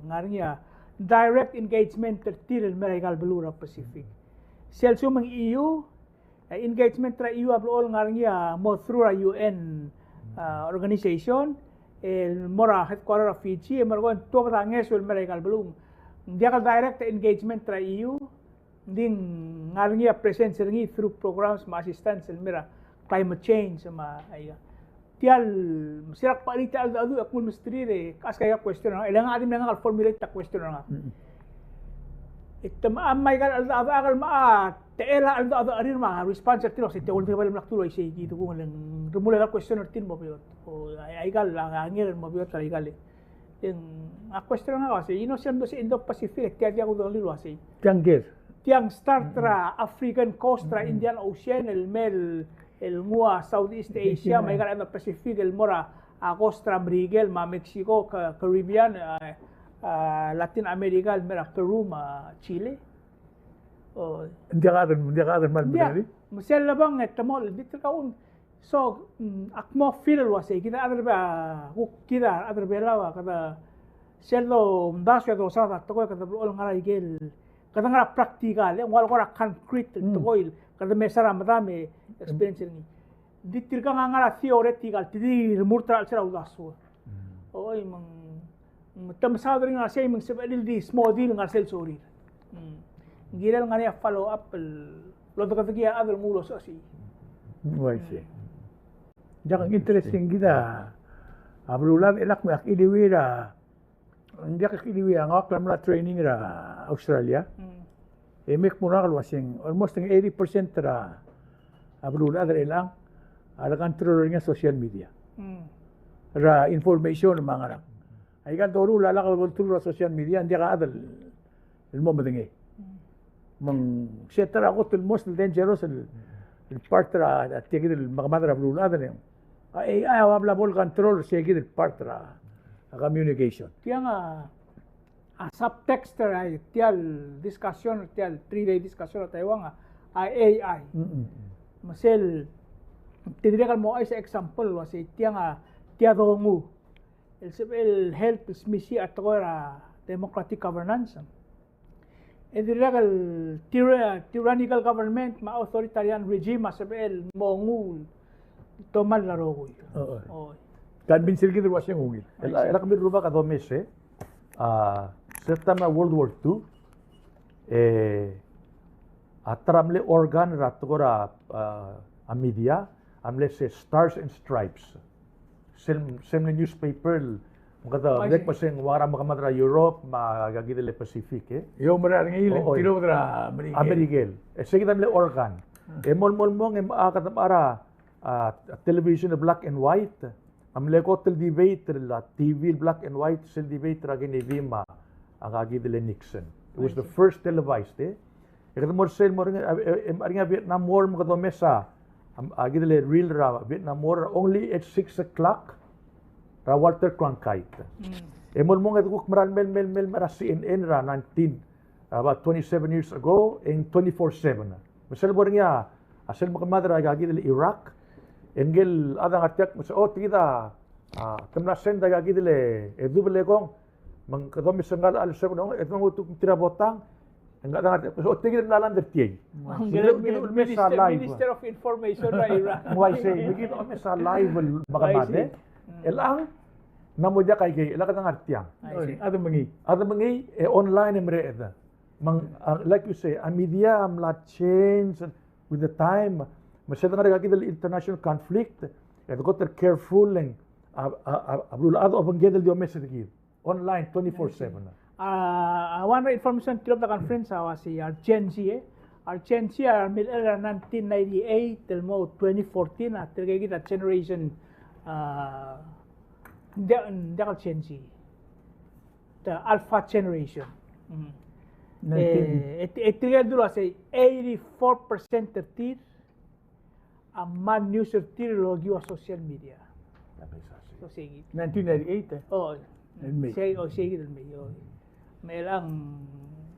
ngar er ngii a direct engagement er tir el mei er aika el beluu er a Pacific. Sel lsekum ng E U, e, engagement er a E U a blechoel ngar er ngii a mo through er a U N, a, organization, el mo er a headquarter er a Fiji, e mo er a tuobed a ngeso el mei er aika el beluu. Ng diak el direct engagement er a E U, ng di ngar er ngii a presence er ngii through programs me a assistance el mei er a climate change me a aika. Tial, me se er a kbechar er tia el cheldecheduch e ak nguu el mesterir e ask aika el question er ngak, e le ngak a di mle ngak el formulate a question er ngak. E te mla me aika el cheldecheduch el mla, te el cheldecheduch er tir me a response er tir el uasei te uldesuel el mla kdu el uaisei kid, kung, le ng remuul aika el question er tir el mo beot. O aika el, a, ngii el mo beot er aika el. E ng, a question er ngak a uasei, you know, sel mlo se Indo-Pacific, tia diak kudengelii el uasei. Tiang ker. Tiang start er a African coast er a Indian Ocean, el mei el, el nguu a Southeast Asia, me aika el Indo-Pacific, el mo er a, a coast er a Merikel, me a Mexico, Ca-, Caribbean, a, a, Latin America, el mei er a Peru, me a Chile. O, ng diak a chad, ng diak a chad el kmal mle. Me sel lebong e te mo, di tirka un So, mm, ak mo feel el uasei, kid a chad er a, a, kuk kid a chad er a Belau a, kede sel domdasu e dosaod a tekoi, kede blechoel ngar er a ikel, kede ngar er a practical, e ng ua le kora concrete el tekoi, kede mesa er a medam e experience er ngii. Di tirkang a ngar er a theoretical, te di remurt er a chelsel a uldasu. Oi, me ng Me te mesaod er ngii el uasei me ng sebechel el di smodii el ngar sel sorir. Mm. Ng kirel ngar er ngii a follow up el lodekedekii a chad el nguu el osechesii. Uaisei. Diak, interesting kid a beluulechad, e lak me ak iliuii er a, ng diak ak iliuii a ngak a mla training er a Australia. Mm. E me kmo er ngak el uaseng, almost ng eighty percent er a beluulechad er chelechang a le control er ngii a social media. Mm. Er a information me a ngerang. Aika el doruul a lak bo lturul er a social media, ng diak a chad el mo medengei. Me ng se ta er a kot el most dangerous el, el part er a, a tia kid el mekemad er a beluulechad el, a AI a ua bla bo le control er se kid el part er a, a communication. Tiang a, a subtext er a tia el discussion, tia el three-day discussion er a Taiwan a, a AI. Mm-mm. Me sel, te dirrek el mo ouchais a example el uasei tiang a, tia dongu el sebechel el help el smisichii a tekoi er a democratic governance. E dirrek el tyra-, tyrannical government me a authoritarian regime a sebechel el mo nguu el tomall a rokui. Oi. Oi. Convince er kid el uaseng ungil. Oi, el, sir. El a kemiu el rubak a domes, e. A, se er a taem er a World War Two, e, a ta er a mle organ er a tekoi er a, a, a media, a mle se Stars and Stripes. Sel, sel mle newspaper el, me kede, oh, I see, dirrek el uaseng ua ngera mekemad er a Europe, me a, aika kid el Pacific, e. E oumera er ngii el, oh, oi, tirobed er a Merikel. A Merikel. E se kid a mle organ. Hmm. E mo, mo, mo, e a kede mla er a, a, television black and white. A mle kot el debate er a T V el black and white, sel debate er a Kennedy me a, aika kid el Nixon. It was the first televised, e. E kede mo er sel mo er ngii, e, e, e, er ngii a Vietnam War me kede omes a, a, aika kid el reel er a Vietnam War, only at six o'clock, er a Walter Cronkite. Mm. E mo el mong e de kuk mera el mei, mei, mei, mei er a C N N er a nineteen, about twenty-seven years ago, e ng twenty-four seven. Me sel bo er ngii a, a sel mekemad er aika kid el Iraq, e ngike el chad a ngar tiang, me se, o, tia kid a, a, te mla send aika kid el, e dubel e kong, me ng kede omes er ngka el chelecha el sebechel, e donguu tir a botang, Ng kede ngar, so, tia kid el mla land er tiang. Ng kede, kede omes a live. Minister of Information er a Iraq. Ng uaisei, me kede omes a live el mekemad, e. Elechang, ng mo diak aikei, e le kede ngar tiang. A de mengei. A de mengei, e online e mereched. Me ng, a, like you say, a media a mla change with the time. Me se de ngar er kid el international conflict, e de kot el careful e ng, a, a, a, a beluulechad a obengked el di omes er kid. Online, twenty-four seven. A, a one information, tilobed a conference a uaisei, a Gen Z, e. A Gen Z a mle er a nineteen ninety-eight el mo twenty fourteen, a tirke kid a generation, a, ng diak, ng diak el Gen Z. The Alpha Generation. Mm. Nineteen. E, e, e tirke el dulu a sei eighty-four percent er tir a mla news er tir el okiu a social media. So, sei kid. Nineteen ninety-eight, e? O, el mei. Sei, o, sei kid el mei, o. Me chelechang,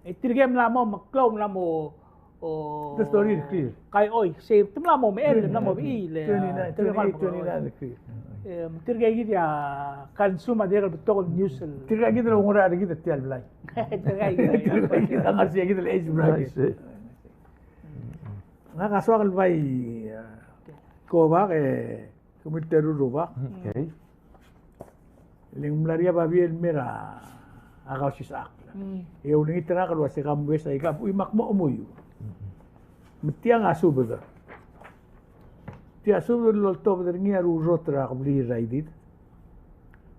e tirke mla mo meklou, mla mo, o, the story is clear. Kai, oi, sei, te mla mo mechell, te mla mo bechiil, e, twenty-nine, tirke mla mo twenty-eight, twenty-nine is clear. E, tirke kid a consume a dirrek el betok el news el. Tirke kid el oungerachel er kid er tia el blai. Tirke kid. Tirke kid a ngar sei kid el age bracket. Ngak a soak el bai, a, kobak e, kemiu el teru el rubak. Okay. Le ng mla er ngii a babier el mei er a Kausisechakl. Mm. E ulengit er ngak el uase ka mesa ikang, ui, me ak mo chemuiu. Me tiang a subed. Tia subed el loltobed er ngii a rurrot er a kebliil er a Idid,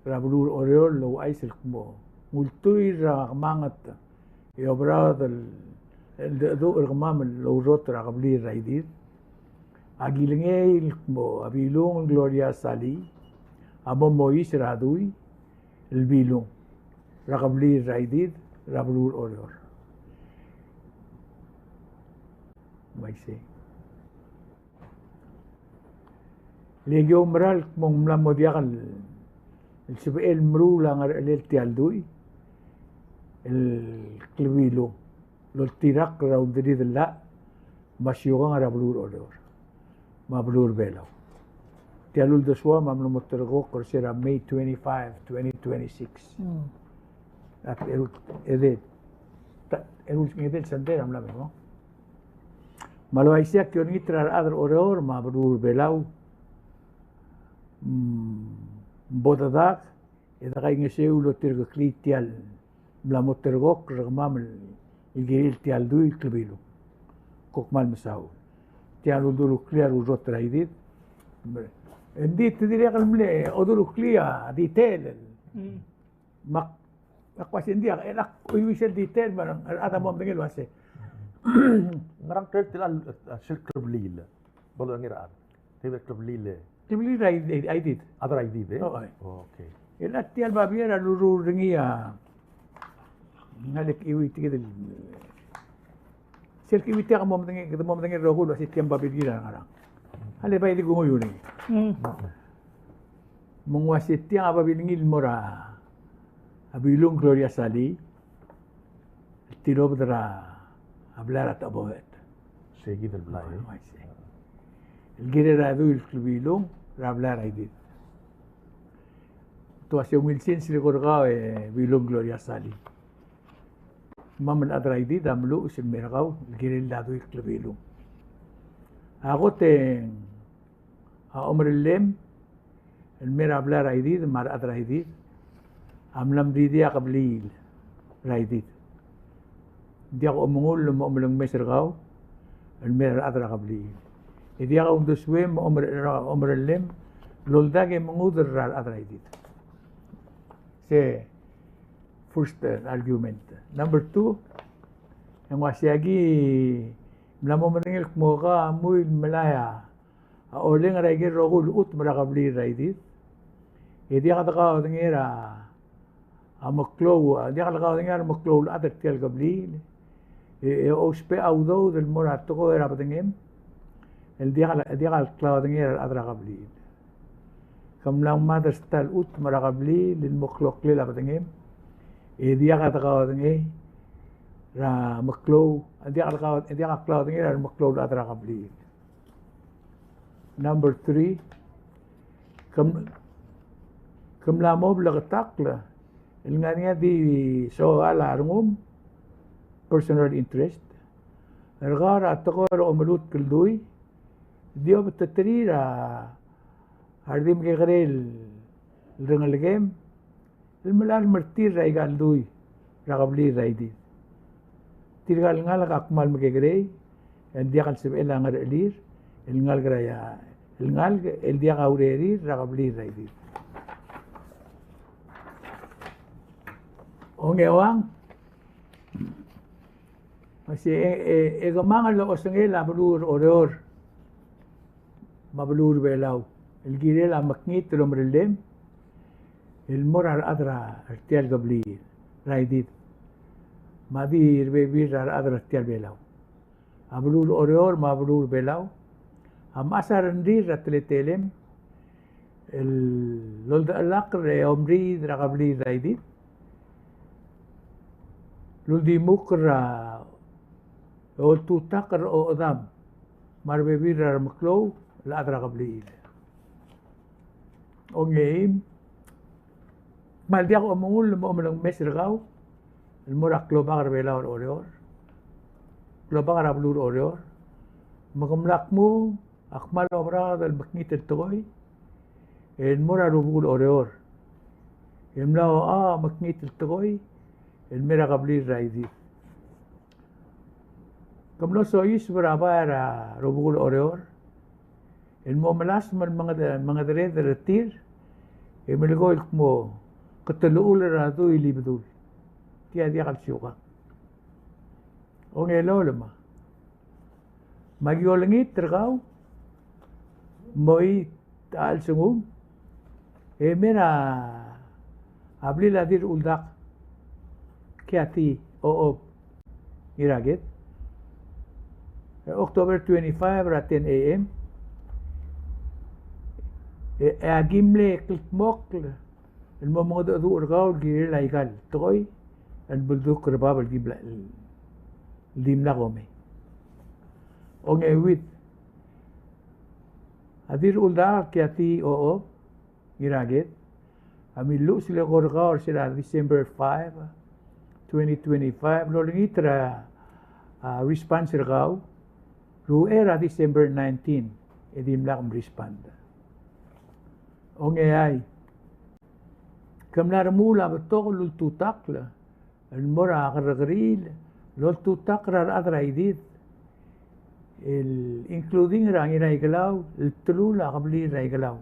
er a beluu er Oreor el ouchais el kmo ng ultuil er a kemanget e oberaod el, el cheldecheduch er kemam el ourrot er a kebliil er a Idid. A kilengei el kmo a Bilung el Gloria Salii a mo mois er a dui el Bilung er a kebliil er a Idid er a beluu er Oreor. Uaisei. Le ki oumerang el kmo ng mla mo diak el, el sebechel el meruul a ngerechelel tia el dui el klebilung el oltirakl er a ulderidel llach me a siukang er a beluu er Oreor me a beluu er Belau. Tia el uldesuam a mla mo terrekokl er se er a May twenty-five, twenty twenty-six. Mm. A, eru, edei, ta, eru, edei el sendei er a mla me mo. Me a le uaisei a ki olengit er a rechad er Oreor me a beluu er Belau, mm, bo dedak e de kaingeseu el otirekeklii tia el mla mo terrekokl er kemam el kirir tia el dui el klebilung. Kom kmal mesaul. Tia el uldureklii a rurrot er a Idid. Ng di te dirrek el mle odureklii a detail. Mm. Me ak, ak uase ng diak, e ak, ui, ui sel detail, me a rechad a mo medengei el uase. Ngerang ker tia el, a, sel klebliil. Bo lodengei er a rechad. Tia el klebliil. Klebliil er a Idid. A rechad er a Idid, e? O, ai. Okay. E le tia el babier a lurruul er ngii a, ng le kiuid tia kid el Sel kiuid tia ke mo medengei, ke mo medengei el rokui el uase tia a babilngir a ngerang. A le bai di kunguiu er ngii. Mm. Me ng uase tia a babilngir el mo er a Bilung Gloria Salii, el tilobed er a blai er a Techeboet. Sei kid el blai. Uaisei. El kirel a dui el klebilung er a blai er a Idid. Te uase ungil sils el eko er kau e Bilung Gloria Salii. Me a chad er a Idid a meluches el mei er kau el kirel a dui el klebilung. A kot e a omerellem el mei er a blai er a Idid me a rechad er a Idid a mla mridii a kebliil er a Idid. Ng diak omengull me a omelengmes er kau el mei er a rechad er a kebliil. E diak a uldesuem me a omer-, omerellem el oldak e menguder er a rechad er a Idid. Se first, eh, argument. Number two, e ng uaisei, aki mla mo medengei el kmo ka mui el melai a oleng er a ikel rokui el chutem er a kebliil er a Idid. E diak dekaodengei er a meklou, diak dekaodengei er a meklou el chad er tia el kebliil. E, e ousbech a udoud el mo er a tekoi er a bedengem el diak, diak el klaodengei er a rechad er a kebliil. Ke mla mad er a ta el chutem er a kebliil el mo kloklel a bedengem, e diak dekaodengei er a meklou, diak dekaod-, diak klaodengei er a meklou el chad er a kebliil. Number three, ke m-, ke mla mo bleketakl el ngar er ngii a di soal a rengum personal interest er kau er a tekoi er a omelutk el dui, di obeteterir a a re di mekekerei el rengelekem el melai el mer tir er a ikal dui er a kebliil er a Idid. Tirkal ngalek a kmal mekekerei, e ng diak el sebechel a ngerechelir el ngalek er a, el ngalek el diak a urerir er a kebliil er a Idid. Ongeuang, me se e, e, e kemanget el osengel a beluu er Oreor me a beluu er Belau el kirel a mekngit el omerellem el mo er a rechad er tia el kebliil er a Idid, me a di rebebil er a rechad er tia el Belau. A beluu er Oreor me a beluu er Belau a mechas a rengrir er a teletelem el oldechelakl e omriid er a kebliil er a Idid el uldimukl er a, oltutakl er a ochedam me a rebebil er a remeklou el chad er a kebliil. Ongeim, kmal diak omengull el mo omelengmes er kau el mo er a klobak er Belau er Oreor, klobak er a beluu er Oreor, me ke mla kmu a kmal oberaod el mekngit el tekoi el mo er a rubekul Oreor, e mla oa a mekngit el tekoi el mer a kebliil er a Idid. Ke mlo soiseb er a bai er a rubekul Oreor el mo melasem el menged-, mengedereder er tir, e melekoi el kmo ke telechul er a dui el Ibedul. Tia diak el siukang. Ongelolem a, me aki olengit er kau mo it a chelsengum e mer a blil a Dirrechuldak Kathy Ochob Ngiraked, October twenty-five er a ten A M. E, e aki mle kldmokl el mo mengedecheduch er kau el kirel a ikal tekoi el beldukl er bab el di bla-, el dimlak omei. Ongeuid, a Dirrechuldak Kathy Ochob Ngiraked a milluches el eko er kau er sel December five, twenty twenty-five, el olengit er a, a, response er kau er a uchei er a December nineteen, e dimlak mrespond. Ongeai, ke mla remuul a betok el ultutakl el mo er a kerrekeriil el oltutakl er a rechad er a Idid, el including er a Ngiraikelau el telul a kebliil er a Ikelau.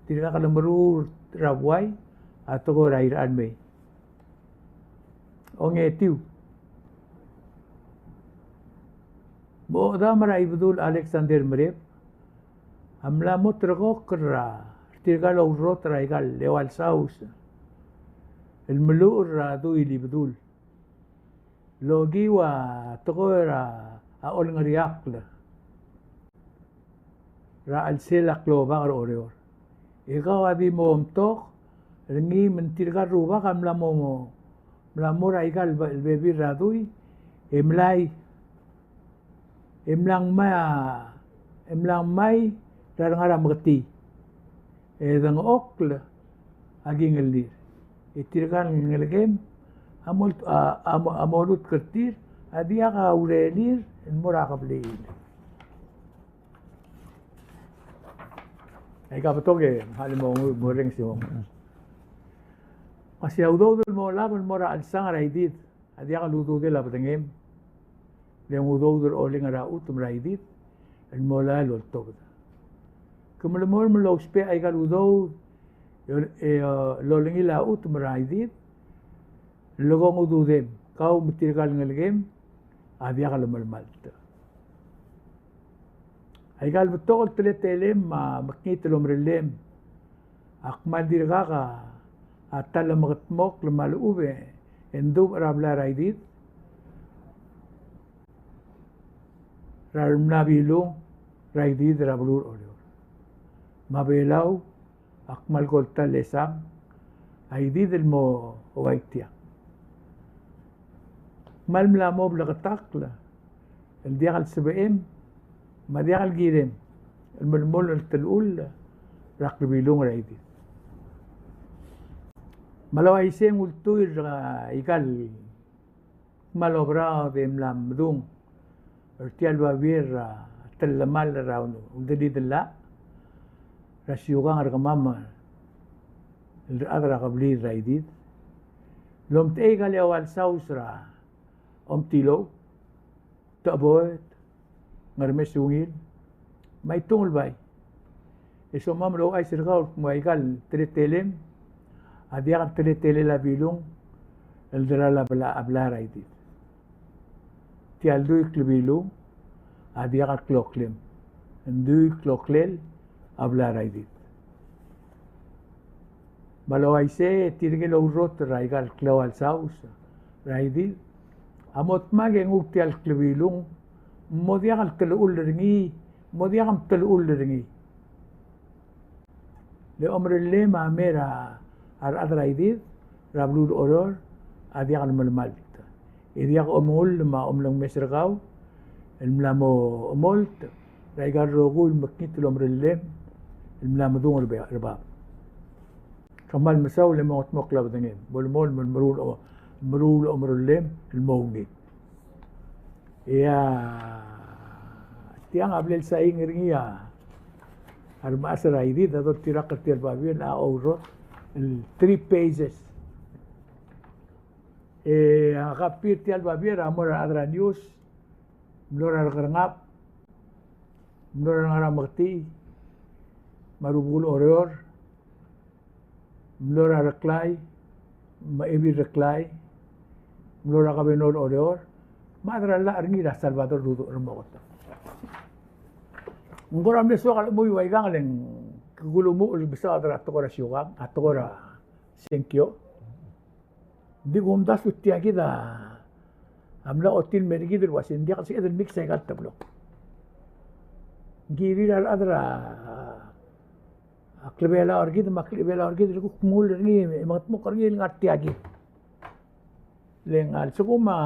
Tirka a lemeruul er a buai a tekoi er a irechar el mei. Ongetiu, me a ochedam er a Ibedul Alexander Merep a mla mo ulterekokl er a, er tirka el oureor er a ikal eua el saus el meluchel er a dui el Ibedul el okiu a tekoi er a olengeriakl er a chelsel a klobak er Oreor. E kau a di mo omtok er ngii me ng tirka el rubak a mla mo, mla mo er a ikal be-, bebil er a dui, e mlai, e mla ngmai a, e mla ngmai er a rengar a meketii, e dengchokl a kingellir. E tirka el ngelekem a mo, a, a mo, a mo lutk er tir a diak a urerir el mo er a kebliil. Aika betok e, ng mo, mo reng si mo. Me se a udoud el mo olab el mo er a chelsang er a Idid a diak el ududel a bedengem, le ng udoud er a oleng er a chutem er a Idid el mo lolai el oltobed. Ke melemolem el ousbech aika el udoud e, e, el olengil a chutem er a Idid el lekong ududem, kau me tirka el ngelekem a diak lemelemalt. Aika el betok el teletelem me a mekngit el omerellem a kmal dirkak a ta el mekedmokl me a lechub e ng dubech er a blai er a Idid er a remla Bilung er a Idid er a beluu er Oreor. Me a Belau a kmal ko el ta el lesang a Idid el mo uai tiang. Kmal mla mo bleketakl el diak el sebechem me a diak el kirem el melemolem el telechull er a klebilung er a Idid. Me a le uaisei e ng ultuil er a ikal Kmal oberaod e mla medung er tia el babier er a tellemall er a uldelidellach er a siukang er kemam el rechad er a kebliil er a Idid. Lomtechei a ikal eua el saus er a Omtilou, Techeboet, Ngermes Ungil, me a Itung el Bai. E somam el ouchais er kau el kmo a ikal teletelem a diak el teletelel a Bilung el delal a bla, a blai er a Idid. Tia el dui klebilung a diak el kloklem, ng dui kloklel a blai er a Idid. Me a le uaisei e tirke el ourrot er a ikal kleua el saus er a Idid a mo dmak e nguu tia el klebilung, mo diak el telechull er ngii, mo diak el telechull er ngii. Le omerellem a mei er a rechad er a Idid er a beluu er Oreor a diak el melemalt. E diak omengull me a omelengmes er kau el mla mo chemolt er a ikal rokui el mekngit el omerellem el mla medung er a bab. Kmal mesaul e mo ngetmokl a bedengem. Bo lemolem el meruul, meruul omerellem el mo ungil. E a tiang a blal saing er ngii a remechas er a Idid a doltirakl er tia el babier a ourrot el three phases. E a copy er tia el babier a mo er a rechad er a news, mlo er a Rekerngab, mlo er a Ngarameketii, me a rubekul Oreor, mlo er a Reklai, me a Ebil Reklai, mlo er a Kabenor Oreor, me a chad er a llach er ngii er a Salvador Ruduch Remoket. Ng kora mle soak el chemuiu aikang e le ng kuk lmuut el mesaod er a tekoi er a siukang, a tekoi er a sengkio. Ng di kumdasu tia kid a mla ochotii el mer kid el uasei ng diak el sebeched el mix aika el teblo. Ng kirir a rechad er a klebelau er kid me a klebelau er kid el kuk mengull er ngii e mengetmokl er ngii el ngar tia kid. Le ng a lsekum a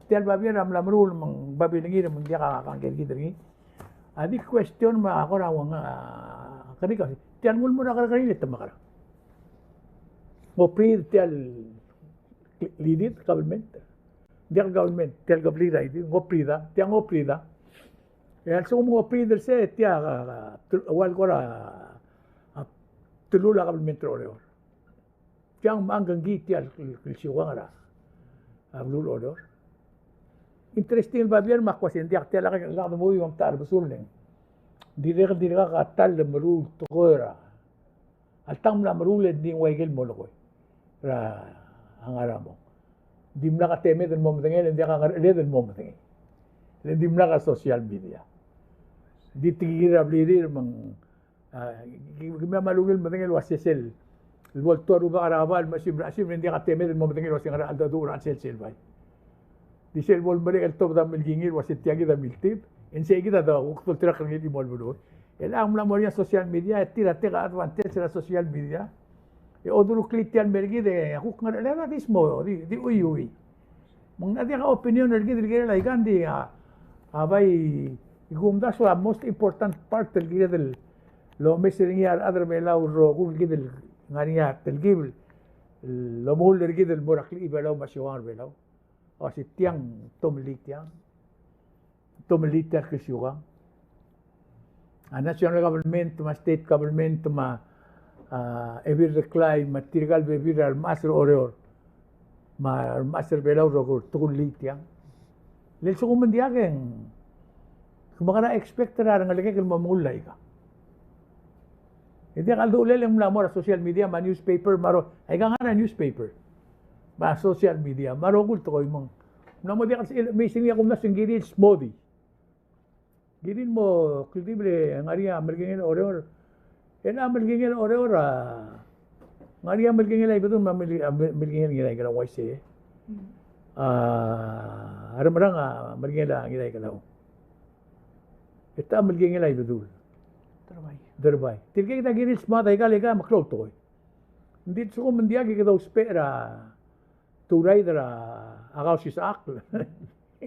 tia el babier a mla meruul me ng babilengir me ng diak a kangkei er kid er ngii, a di question me a kora uang a kerik a tia el nguu el mo er a kerrekeriil e te mekerang. Ng opereid tia el Idid government. Diak el government, tia el kebliil er a Idid, ng opereid a, tia ng opereid a. E a lsekum ng opereid er sei, tia a, a, ua el kora, a, telul a government er Oreor. Tiang me a ngii tia el, el, el siukang er a, a beluu er Oreor. Interesting el babier me a kuk uasei ng diak tia el lak, lak demuiu e omtab a rebesul e ng dirrek el dirkak a ta el meruul tekoi er a Alta ng mla meruul e ng di ng ua ikel molekoi er a ngar er a mong. Ng dimlak a temed el mo medengei, e ng diak a ngerecheled el mo medengei. Le ng dimlak a social media. Ng di tirke er a blirir me ng, a, ki, ki, kemiu a mal ungil medengei el uasei sel, el bo ltuu a rubak er a bab el mechesimer a chesimer, e ng diak a temed el mo medengei el uasei ngera cheldecheduch er a chelsel sel bai. Di sel bo lemerek el tobed a milkingir el uasei tia kid a miltib, e ng sei kid a de kuk doltirakl er ngii el chimo el beluu. E le ng mla mo er ngii a social media, e tir a teka advantage er a social media. E odureklii tia el mer kid e a kuk ngerecheled a di smo, di, di chuiuii. Me ng diak a opinion er kid el kirel aika, ng di a, a bai, e kumdasu a most important part el kired el omes er ngii a rechad er a Belau el rokui el kid el ngar er ngii a telkib el omengull er kid el mo er a klechibelau me a siukang er a Belau. Uasei tiang, tomellii tiang. Tomellii tia el klsiukang. A national government, me a state government, me a, a, Ebil Reklai, me tirka el bebil er a remechas er Oreor, me a remechas er Belau el rokui, tekullii tiang. Le lsekum ng diak e ng, ke mekera expect er a rengelekek el mo mengull aika. E diak a ledulel e ng mla mo er a social media me a newspaper me a ro, aika ngar er a newspaper me a social media me a rokui el tekoi me ng mla mo diak el, me isei ng diak kumdasu e ng kirir el smodii. Kirir el mo kldibel e ng ngar er ngii a melekingel a Oreor. E ng ngar er ngii a melekingel a Oreor a, ng ngar er ngii a melekingel a Ibedul me a mele-, a mele-, melekingel a Ngiraikelau, uaisei. Mm. A, a Remerang a melekingel a Ngiraikelau. E ta a melekingel a Ibedul. Derbai. Derbai. Tirke kid a kirir el smodii aika el ika me a klou el tekoi. Ng di lsekum ng diak e kede ousbech er a turaid er a Kausisechakl.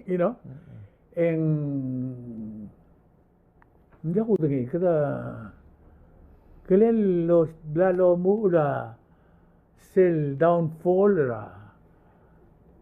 You know? Mm-mm. E ng, ng diak kudengei, kede, kele lo, bla lomuchel a sel downfall er a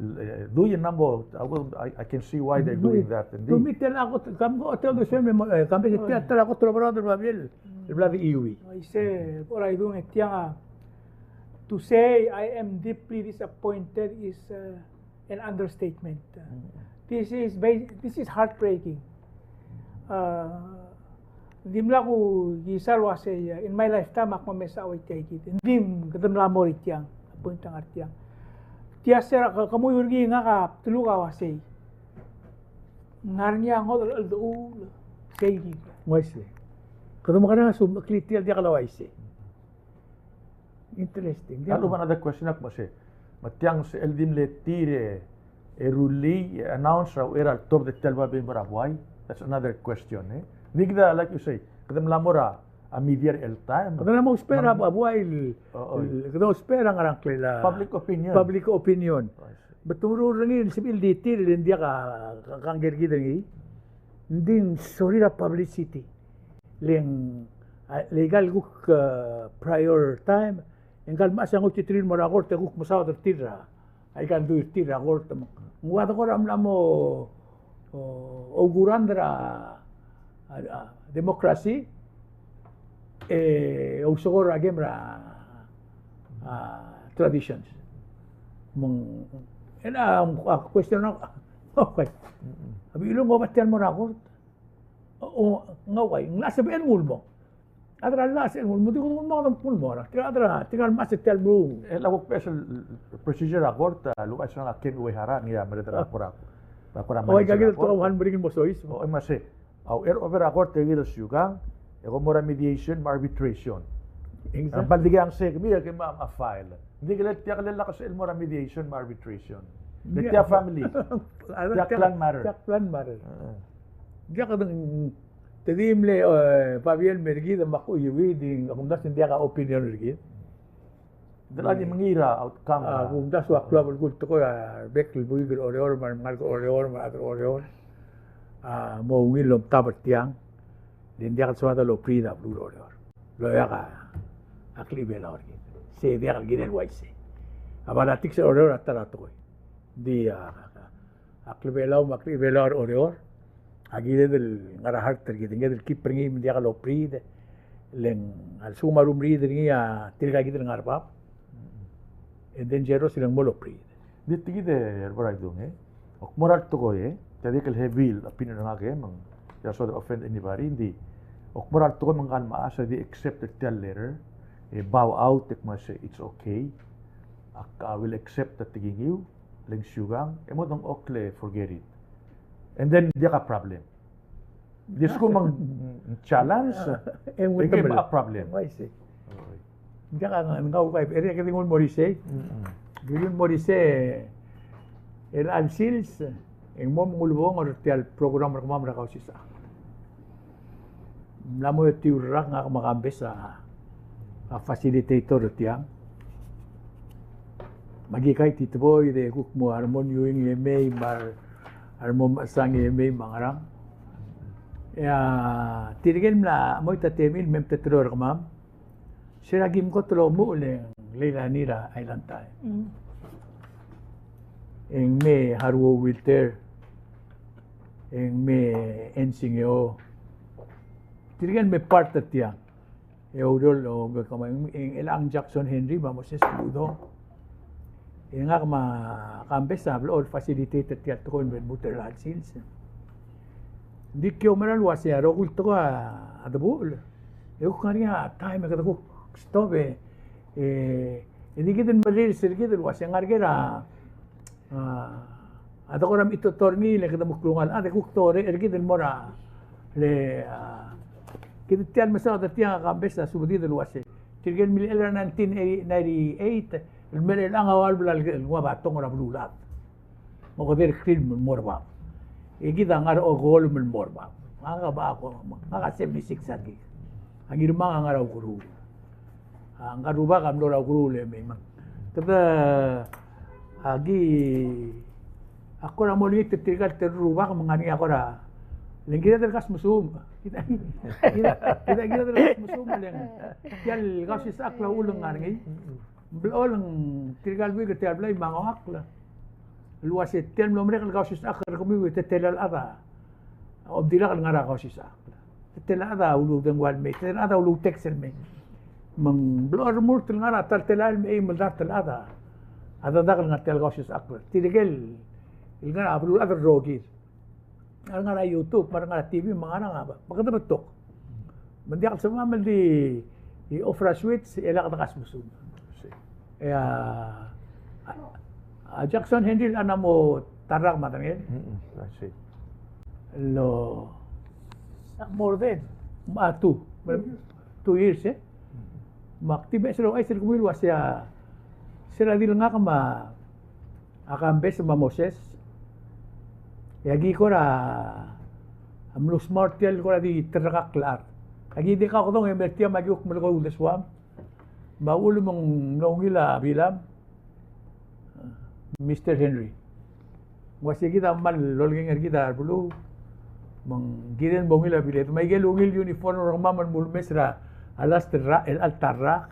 Eh, do you number, I, will, I, I can see why they're doing that. Indeed. Tumit el a kot, kam ko hotel the same, eh, kam bese tia, tia el a kot el oberaod el babier el bla di iui. Aisei, kora idung e tiang a, to say I am deeply disappointed is, uh, an understatement. This is ba-, this is heartbreaking. Uh, Ng dimlak kuk isal uasei, uh, in my lifetime ak mo mesa ua tia kid. Ng di kede mla mo er tiang, a point er tiang. Tia se er a ke-, kemuiu er ngii ngak a bdeluk a uasei, ng ngar er ngii a ngodech el cheldechuul, sei kid. Uaisei. Kede mo kora ngasum, klitial diak el uaisei. Interesting. Ka lebo another question a kmo se, me tiang sel di mle tir e, e rullii, e announce er a uchei er a letobed er tia el babier er a buai. That's another question, e. Ng di kede, like you say, kede mla mo er a media er chelecha el taem. Kede mla mo ousbech er a buai el, o, o, el, kede ousbech er a ngerang, klel a public opinion. Public opinion. I see. Be te meruul er ngii el sebechir el di tir, le ng diak a, a, kangkei er kid er ngii. Ng di ng sorir a publicity. Le ng, a, le aika el kuk, a, prior time, e ngka el mechas a ngoititerir el mo er a kort e kuk mesaod er tir er a, aika el dui er tir er a kort. Me ng ua de kora mla mo, o, oukurangd er a, a, a, democracy, e ousekool er a kem er a, a, traditions. Me ng, e ng, a, a question a, okay. A bechil e ng oba tia el mo er a kort. O, o, ng uai, ng locha sebechel el nguu el mo. A chad er a locha sebechel el nguu el mo, di kede nguu el mo, kede nguu el mo er a, tirka el chad er a, tirka el mechas er tia el beluu. E a kuk beches el procedure er a kort, a, el uaisei a Ken Uehara, ngii a merreder er a kora, er a kora. O, aika kid el tekoi a kmal meringel el mo soiseb. O, e me sei. A uchei er a oba er a kort e kid el siukang, e kom mo er a mediation me a arbitration. Exactly. Ng kmal dikea ng sei kemiu e kemiu a file. Ng di kele tia, kele lak sebechel el mo er a mediation me a arbitration. Le tia family. Tia clan matter. Tia clan matter. Diak, te di mle, e, babier el mer kid me a kuk, e di, kumdasu e ng diak a opinion er kid. Ng di mengiil er a outcome. A, kumdasu a klou a belkul el tekoi a rebek el buik er Oreor me a remengalek er Oreor me a rechad er Oreor a mo ungil el omtab er tiang. Le ng diak el soad el obriid a beluu er Oreor. Loia a klechibelau er kid. Sei diak el kirel el uaisei. A politics er Oreor a ta er a tekoi. Ng di, a, a klebelau me a klechibelau er Oreor a kired el ngar er a heart er kid, kired el keep er ngii me ng diak lobriid, le ng a lsekum a rubriid er ngii a tirka kid el ngar er bab, e dangerous le ng mo lobriid. Ng di tia kid e, Reverend Idung, e, ak mo er a tekoi, e, tia dirk el heavy el opinion er ngak, e, me ng, tia soad el offend anybody, ng di, ak mo er a tekoi me ngak el mechas e di accept er tia el letter, e bow out, e kmo sei it's okay. Ak, I will accept a tekingiu, le ng siukang, e mo dengchokl e forget it. And then, diak a problem. Di a lsekum ng challenge, e ng, e ng a problem. I see. Oi. Diak a, ng kau bai, e kede nguu el mo er isei. Mm-mm. Nguu el mo er isei, el chelecha el sils, e ng mo mengulebongel er tia el program er kemam er a Kausisechakl. Ng mla mo etiu el rak, ngak me a Kambes a, a facilitator er tiang. Me aki kait Titeboid e kuk mo a remo Niuing e mei, me a remo Mechesang e mei, me a ngerang. E a tirke el mla mo er a temir el me mteteloi er kemam. Sera kim kot el omuchel e ng Leilani er a Island Time. Mm. E ng mei Haruo Wilter, e ng mei Ensingeo. Tirke el mei part er tiang. E oureor el, o, me kemam, e ng, e ng Jackson Henry, me a Moses Ludo. E ngak me a Kambes a blechoel facilitator er tia el tekoi el me lmuut er a chelecha el sils. Ng di ki oumera el uasei a rokui el tekoi a debuchel, e kuk ngar er ngii a taem e kede kuk stop e, e di kid el merirs er kid el uasei ngar er ker a, a, a de kora mechitechut er ngii le kede mo klungiaol a de kuk torecher kid el mo er a, le, a, kid tia el mesaod er tiang a Kambes a subedid el uasei tirke el mle er a nineteen ninety-eight, el mle er a ngar er a ua el bla el nguu a batong er a beluulechad. Mo kede er a krim el mo er bab. E kid a ngar er a okolem el mo er bab. Ngak a ba ko, ngak a seventy-six a ngii. A Ngirmang a ngar er a ukeruul. A ngka el rubak a mlo er a ukeruul e mei me ng. Kede, aki, a kora mo olengit er tirka el terubak me ng ngar er ngii a kora, le ng kired el kasmesum. Kid a, kid a, kid a kired el kasmesum le ng tia el Kausisechakl a uchul e ng ngar er ngii. Ng blechoel ng tirka el buik er tia el blai me a ngokl el uasei tia el mlo merek el Kausisechakl er kemiu e te tela el chad a omdilak el ngar er a Kausisechakl. Te tela el chad a uluudengua el mei, te tela el chad a uluuteks el mei. Me ng blechoel el remurt el ngar er a ta el telael me a eim el dart el chad a dedak el ngar er tia el Kausisechakl. Tirke el ngar er a beluulechad el rokir. A re ngar er a YouTube, me a re ngar er a T V, me a ngarang a, me kede betok. Me ng diak el sebechemam el di, di off er a switch, e lak de kasmesum. E a, a Jackson Henry el a mo ta er a rak me a Daniel. Mm-mm, I see. Lo, more than, a two, two years, e? Mm-mm. Me ak di beches el ouchais el kemiu el uasei, se er a di el ngak me a Kambes me a Moses, e aki kora mlo smart tia el kora di terrekakl el chad. Aki di kaukedong e mei er tia me aki kuk melekoi a uldesuam. Me a uchul me ng mlo ungil a bilam, Mister Henry. Ng uasei kid a kmal olengit er kid a rebeluu, me ng kirel mo ungil a biled. Me aike el ungil uniform er kemam el mulemes er a last el rak, el alta el rak,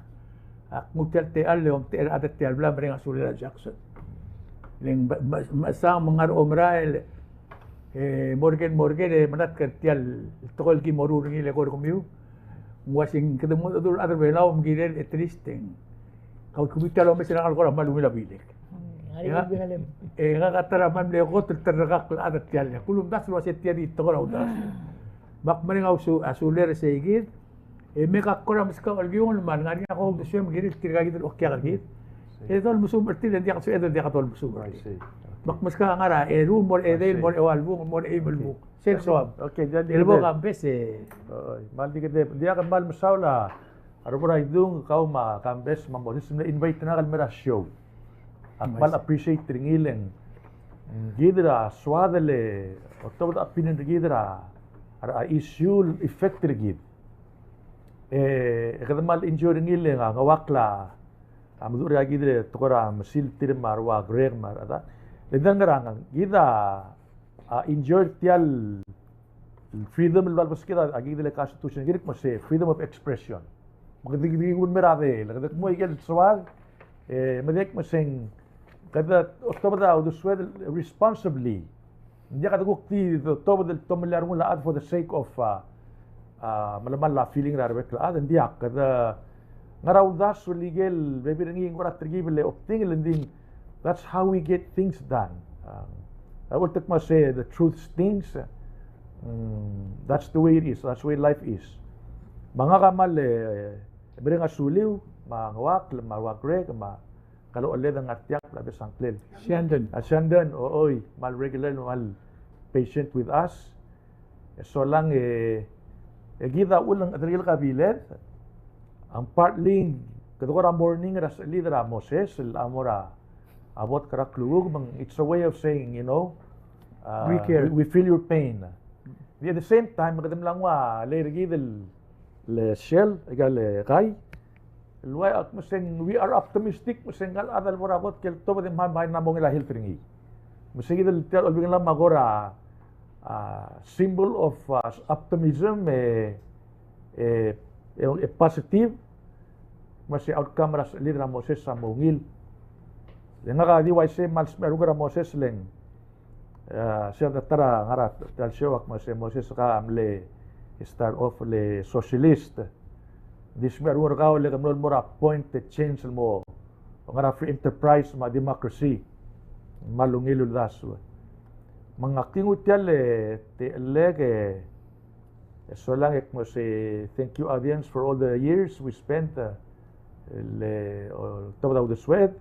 ak nguu tia el techall e omtechei er a chad er tia el bla mereng a sulel a Jackson. Le ng ba-, ba-, mechesang me ng ngar er a omerael, e, morken, morken, e, menat er tia el tekoi el ki moruul er ngii el eko er kemiu. Ng uasei kede mo dul chad er a Belau me kirel e tristeng. Kau kemiu tia el omes er ngak el kora kmal ungil a bilek. Mm, e ngak, e ngak a ta er a kmal mle kot el terrekakl el chad er tia el. Kulumdasu el uasei tia di tekoi er a uldasu. Me ak mereng a usu-, a sulel er sei kid, e me ak kora meskau el kiungel me a lengar er ngii a ko uldesuem kirel tirka kid el okiak er kid. E dolmesubel er tir e ng diak, e ng diak dolmesubel er tir. Me ak meskau a ngar er a eru el mo er a edei el mo er a eua el bung el mo er a eim el bung. Sel soam. Okay, diak, diak, el bo Kambes e. Oi, kmal di kede, diak, kmal mesaul a rubak er a Idung, kau me a Kambes me a Moses el mle invite er ngak el mei er a show. Ak kmal appreciate er ngii el ng kid er a soad el otobed a opinion er kid er a, er a issue el effect er kid. E, e kede kmal enjoy er ngii el ng, a, ngeuakl a, a, meduch er kid el tekoi er a mesil tir me a rua Greg me a rechad. Le ng ngerang, kid a, a, enjoy er tia el freedom el bla lebeskid a, a kid el Constitution, kid el kmo se freedom of expression. Me kede, kede, kede mei er a dei, le kede kmo ikel soad, e, me dirrek el kmo se ng, kede otobed a uldesued responsibly. Ng diak kede kuk di otobed el tomellii a rengul a chad for the sake of, a, a, melemall a feeling er a rebek el chad, ng diak, kede ngar er a uldasu el ikel bebil er ngii e ng kora telkib el obdingel, e ng di, that's how we get things done. A, a ultek me se the truth stings. Mm, that's the way it is, that's the way life is. Me ngak a kmal, e, mereng a suliu, me a ngeuakl, me a rua Greg, me a Kalo oled a ngar tiang, bla bes a ngklel. Shandon. A Shandon, o, oi, kmal regular, kmal patient with us. E solang e, e kid a uchul e ng chederir el kabiled, a ng partly, kede kora mourning er a sechelid er a Moses, el a mo er a, a bot er a klukuk, me ng, it's a way of saying, you know, uh, we care. We, we feel your pain. Di at the same time, kede mla nguu a lei er kid el, el Shell, aika el Kai, el uai, ak meseng, we are optimistic, meseng ngka el chad el bo er a kot el tobed e ng mla mo ungil a health er ngii. Meseng kid el tia el Olbiil er a Kelulau a kora, a, symbol of, a, optimism, e, e, e, e positive, me se outcome er a sechelid er a Moses a mo ungil. Le ngak a di uaisei, kmal smecher er a Moses le ng, e, se er a ta er a ngar er a ta el show, ak mo se Moses, ke mle start off le socialist. Di smecher er kau le ke mlo el mo er a point e change el mo ngar er a free enterprise me a democracy. Kmal ungil el uldasu. Me ngak a di nguu tia el, e, te, le ke E solang e kmo se, thank you audience for all the years we spent, uh, le, o, tobed a uldesued.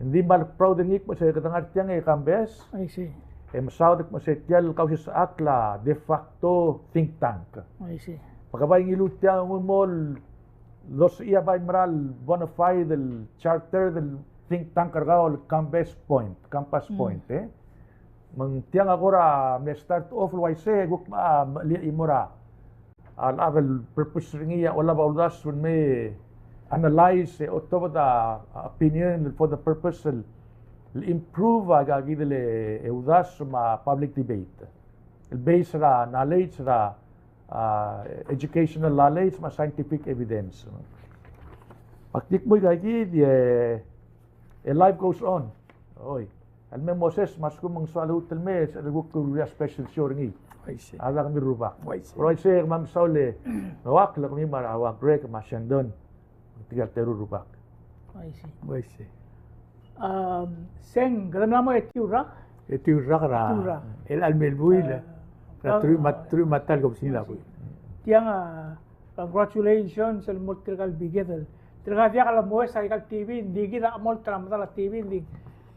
Ng di kmal proud er ngii kmo se kede ngar tiang e Kambes. I see. E mesaod e kmo se tia el Kausisechakl a de facto think tank. I see. Me ke bai ngiluu tiang e ng mo el dosechii a bai mera el bona fide el charter el think tank er kau el Kambes Point, Compass Point, e. Me ng tiang a kora mle start off el uaisei, e kuk, a, mle chimo er a, a, a, el purpose er ngii a olab a uldasu el me analyze e otobed a, a, opinion for the purpose el, el improve a, a, kid el, e, uldasu me a public debate. El base er a knowledge er a, a, educational knowledge me a scientific evidence. Ak di kmo aika kid e, e life goes on. Oi. El me Moses, me a lsekum ng soal a lmuut el mei, e se kuk kuruul a special show er ngii. Uaisei. A lak kemiu el rubak. Uaisei. Uaisei, me a mesaul e, me a ua, le kemiu me a ua Greg, me a Shandon. Tirka el teru el rubak. Uaisei. Uaisei. Um, se ng, kede mla mo etiu el rak? Etiu el rak er a, etiu el rak. El chelecha el me el buil, e, er a, a, truich me a, truich me a ta el kebesengil a buil. Tiang a, congratulations el mo er tirka el biked el. Tirka diak el mo er aika el T V, ng di kid a mo er a medal a T V, ng di,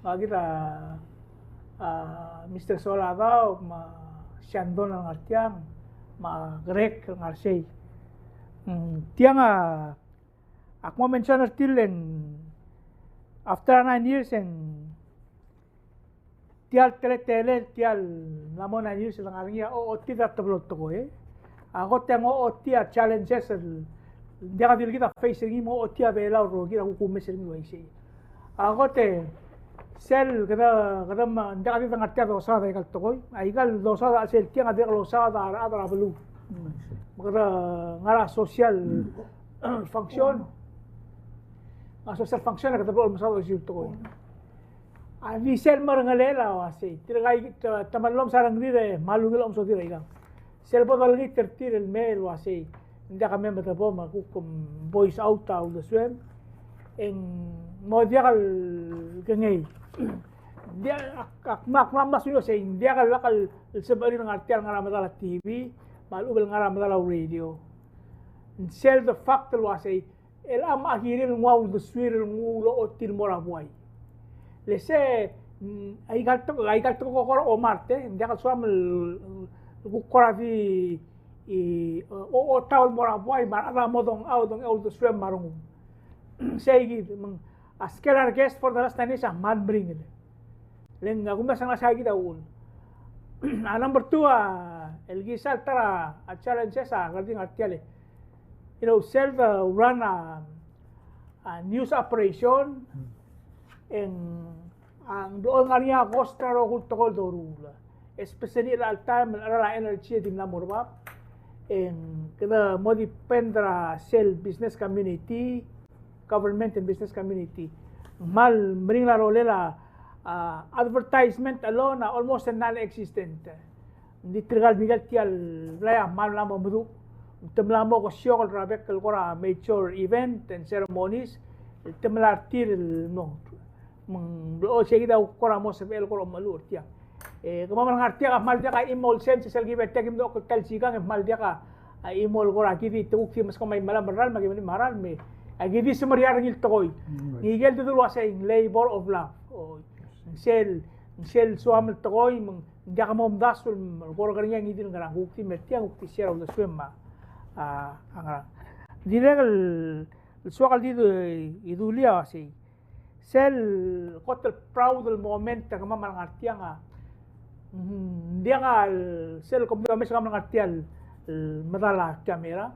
me kid a, a, Mister Soaladaob, me a Shandon el ngar tiang, me a Greg el ngar sei. Mm, tiang a, Ak mo mention er tir e ng after nine years e ng tia el teletelel, tia el mla mo nine years el ngar er ngii a ochotii er a teblo el tekoi. A kot e ng ochotii a challenges el diak di kid a face er ngii me ng ochotii a Belau el rokir a kuk omes er ngii el uaisei. A kot e sel kede, kede me ng diak di dengar tia el dosaod er aika el tekoi. Aika el dosaod er a chelsel tiang a dirrek el dosaod er a rechad er a beluu. Me kede ngar er a social function. A social function e kede blechoel mesaod er a osisiu el tekoi. A di sel merengelel a uasei, tirka te, te mla lomes a rengrir e kmal ungil a omesodel er aikang. Sel bo dolengit er tir el mei el uasei, ng diak a mei me debo me kuk voice out a uldesuem, e ng mo diak el kengei. Diak, ak, ak, ak mla, mla, mla soal el uasei, ng diak el lak el sebechir el ngar tia el ngar er a medal a T V, me a lechub el ngar er a medal a radio. Sel the fact el uasei, el cham a kirir el nguu a uldesuir el nguu el ochotii el mo er a buai. Le se, mm, aika el tekoi, aika el tekoi ko kora omart, e ng diak el soam el, el kuk kora di, i, o, o, otau el mo er a buai, me a rechad a mo dongchau, dongchau a uldesuem me a rengum. Sei kid, me ng, a skel a re guest for the last nine years a kmal meringel. Le ng, a kumdasu e ng ngar er sei kid a uchul. A number two, a, el kisa el ta er a, a challenges a, kede di ngar tia el, you know, sel de run a, a news operation, e ng, a, ng blechoel ngar er ngii a cost er a rokui el tekoi el doruul. Especially er a chelecha el taem el cheral a energy e di mla mo er bab. E ng kede mo depend er a sel business community, government and business community. Ng kmal meringel a rolel a, a, advertisement alone a almost non-existent. Ng di tirka el Miguel tia el blai a kmal mla mo meduch. Te mla mo kesiok el er a bek el kora major event and ceremonies, te mla er tir el mlo Me ng blechoel sei kid a kora mo sebechel el kora omeluchel er tiang. E, kemam a ngar tiang a kmal diak a chimo el sens sel ki bo er tiang, ki mdechor el ta el sikang, e kmal diak a chimo el kora ki di te kuk di meskemam a imelam el ralm, me ki mei me a ralm, me a ki di semeriar er ngii el tekoi. Mm. Ngike el dedu el uasei ng labor of love. O, ng sel, ng sel soam el tekoi, me ng diak a mo omdasu el kora ngar er ngii a ngii di el ngerang, kuk di mei er tiang, kuk di share a uldesuem me a, a, a ngerang. Dirrek el, el soak el di du, di dulii a uasei. Sel kot el proud el moment er kemam el ngar tiang a, mm, ng diak a sel kom di omes er kemam el ngar tia el, el medal a camera.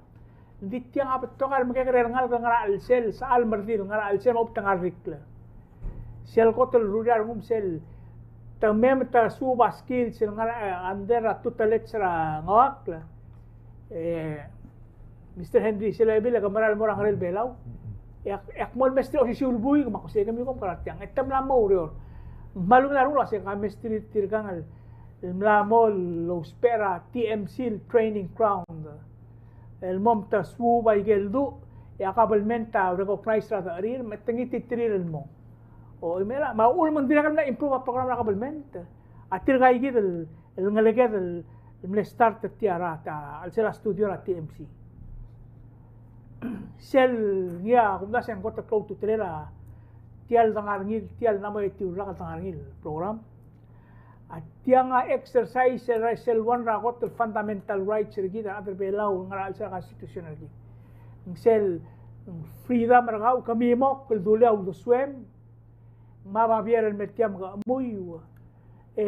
Ng di tiang a betok el mekekerei el ngalek el ngar er a chelsel, sechal me a redil el ngar er a chelsel me a lechub e te ngar er a rikl. Sel kot el rullii a rengum sel te mei me te suub a skills el ngar er a, eh, under a tutelage er a Ngoakl. E, Mister Henry Selebil, e ke mera el mo er a Ngerel Belau. E ak, e ak mo el mesterir a osisiu el buik, me ak uasei, kemiu kom kora tiang. E te mla mo oureor. Me a lungil a rengul a uasei, ke mesterir tirkang el, el mla mo lousbech er a T M C el training ground. El mo me te suub aike el duch, e a kabelment a recognize er a decherir, me te ngititerir el mo. O, e me a, me a uchul me ng dirrek el mla improve a program er a kabelment. A tirka ikid el el ngeleked el, el mle start er tia er a, ta, el sel a studio er a T M C. Sel ngii a kumdasu e ng kot el klou a ultutelel a tia el dengar er ngii, tia el mla mo etiu el rak el dengar er ngii el program. A tiang a exercise er a sel one er a kot el fundamental rights er kid a rechad er a Belau el ngar er a chelsel a constitution er kid. Ng sel freedom er kau, kemiu mok el dulii a uldesuem, me a babier el mei er tiang me ke chemuiu. E,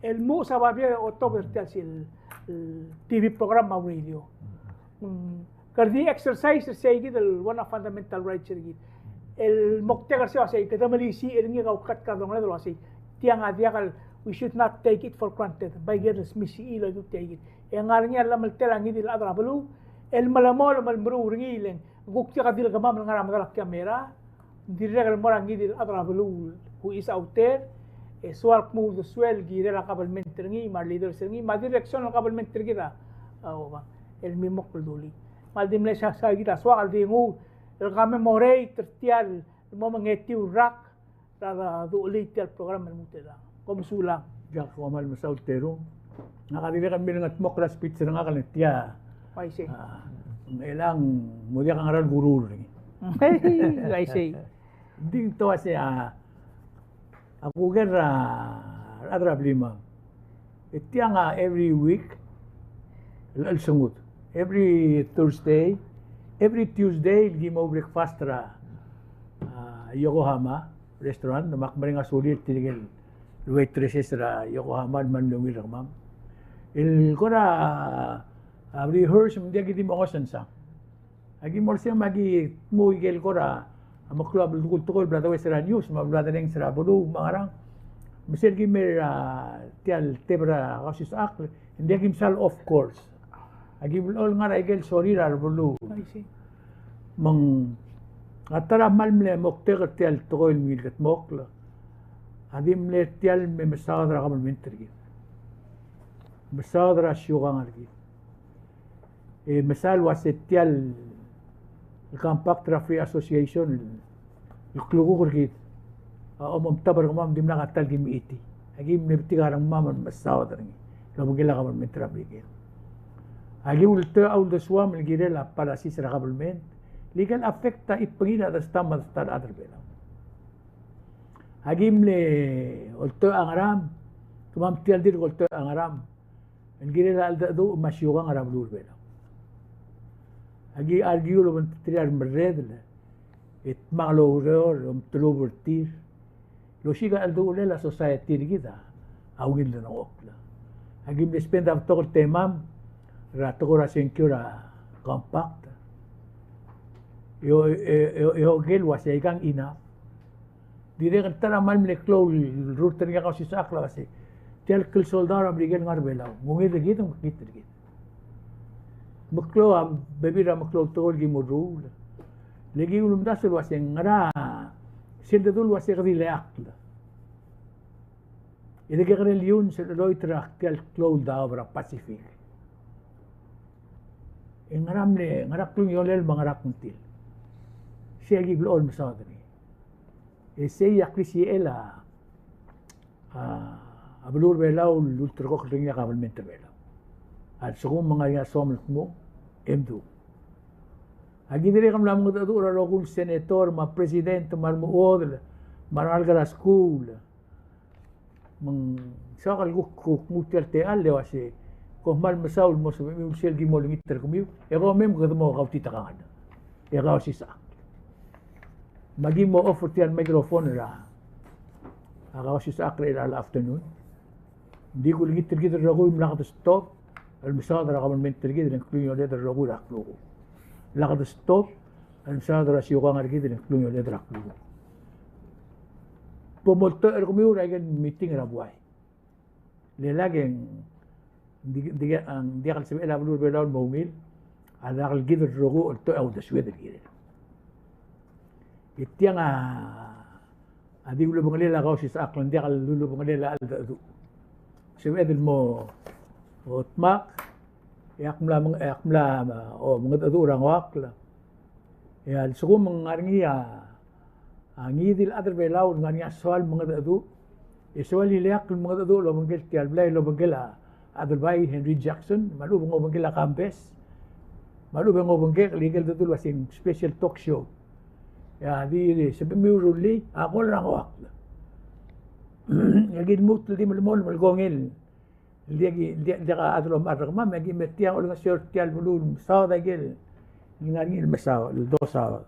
el muchess a babier e otobed er tia el, el T V program me a radio. Mm, ke di exercise er sei kid el one of fundamental rights er kid. El moktek er sei a uasei, kede melisiich er ngii e kau kat kede dongeled el uasei. Tiang a diak el, we should not take it for granted. Bai kede smisichii el okiu tia kid. E ngar er ngii a llemeltel a ngii di el chad er a beluu el melemolem el meruul er ngii, le ng kuk diak di el kemam el ngar er a medal a camera. Ng dirrek el mo er a ngii di el chad er a beluu who is out there, e soal kmo uldesuel el kirel a kabelment er ngii, me a leaders er ngii, me a direction el kabelment er kid a, a, oba, el mimokl el dulii. Me a le di mle sa, sa kid a soak el di nguu el commemorate er tia el mo mengetiu el rak er a duchelii tia el program el lmuut er chelechang. Kom mesulang. Diak, kom kmal mesaul Terung. Ngak a dirrek el milengedmokl er a speech er ngak el tia. Uaisei. A, chelechang mo diak a ngera el kuruul er ngii. Uaisei. Ng di te uasei a, a kuker er a, a rechad er a blimam. E tiang a every week, el, el sengud. Every Thursday, every Tuesday el ki mo breakfast er a, a, Yokohama restaurant, me ak mereng a sulir tirke el waitresses er a Yokohama el kmal mle ungil er kemam. El kora, a, rehearse me ng diak ki di mo ngosensang. Aki mo er sei me aki dmu ikel kora, a, meklou a belkul tekoi el bla domes er a news, me a bla derrenges er a beluu, me a ngerang. Me sel ki mei er a tia el tebel er a Kausisechakl, ng diak ki msa el off course. Aki blechoel ngar er a ikel sorir a rebeluu. I see. Me ng a ta er a kmal mle moktek er tia el tekoi el mle kldmokl a di mle tia el me mesaod er a kabelment er kid. Mesaod er a siukang er kid. E mesa el uase tia el compact er a free association el klukuk er kid a omomtab er kemam, dimlak a ta el ki mechitii. Aki mle betik a rengmam el mesaod er ngii el obengkel a kabelment er a Merikel. Aki ultecholt a uldesuam el kirel a policies er a kabelment el ikel affect a chidbengir a ta el stat me a ta el chad er Belau. Aki mle oltecholt a ngeram, kemam tia el dirk oltecholt a ngeram el kirel a cheldecheduch me a siukang er a beluu er Belau. Aki argue el obengterir a remerredel e dmak el oureor, omtelubel er tir el osiik a cheldecheduch er a society er kid a ungil el denengchokl. Aki mle spend a betok el temam er a tekoi er a sengkio er a compact. E o-, e-, e-, e oker el uase aikang enough. Dirrek el ta er a kmal mle klou el rurt er ngii a Kausisechakl el uase tia el klsoldau er a Merikel el ngar er Belau, ng ungil er kid, ng mekngit er kid. Meklou a bebil er a meklou el tekoi el ki mo ruul. Le ki ulemdasu el uase ngera sel dedu el uase kede ileakl e de kekerei el iungs el cheloit er a tia el klou el daob er a Pacific. E ngera mle, ngera klungiolel me a ngera kngtil. Sei a ki blechoel mesaod er ngii. E sei a klisichel a, a, a beluu er Belau el ulterekokl er ngii a kabelment er Belau. A lsekum me ng ngar er ngii a soam el kmo, e mdu. Aki dirrek el mla mengedecheduch er a rokui el senator, me a president, me a remechuodel, me a rengalek er a skuul. Me ng soak el kuk, kuk nguu tia el techall el uase kom kmal mesaul el mo sebechemiu el sel ki mo olengit er kemiu, e kom mei me kede mo kautitekangel. E Kausisechakl. Me aki mo offer tia el microphone er a, a Kausisechakl er chelecha el afternoon. Ng di kulengit er kid el rokui me lak de stop el mesaod er a kabelment er kid, e ng klungioled el rokui er a klukuk. Lak de stop el mesaod er a siukang er kid, e ng klungioled er a klukuk. Bo moltoch er kemiu er a ikel meeting er a buai. Le lak e ng di, di, ng diak el sebechel a beluu er Belau el mo ungil a diak el kid el rokui oltoch a uldesued el kirel. E tiang a a di ulubengelel a Kausisechakl, ng diak el ulubengelel a cheldecheduch. Sebeched el mo dmak, e ak mla meng-, e ak mla, o, mengedecheduch er a ngoakl. E a lsekum ng ngar er ngii a, a ngii di el chad er Belau el ngar er ngii a soal mengedecheduch, e soal ileakl el mengedecheduch el obengkel tia el blai el obengkel a Adelbai Henry Jackson, me a lechub e ng obengkel a Kambes, me a lechub e ng obengkel ikel dedu el uase ng special talk show. E a di sebechemiu el rullii a kol er a ngoakl. E aki lmuut el di melemolem el kongei el diak, diak, diak a chad el omechar er kemam, e aki me tia olengeseu er tia el beluu el mesaod a ikel ngar er ngii el mesaod, el dosaod.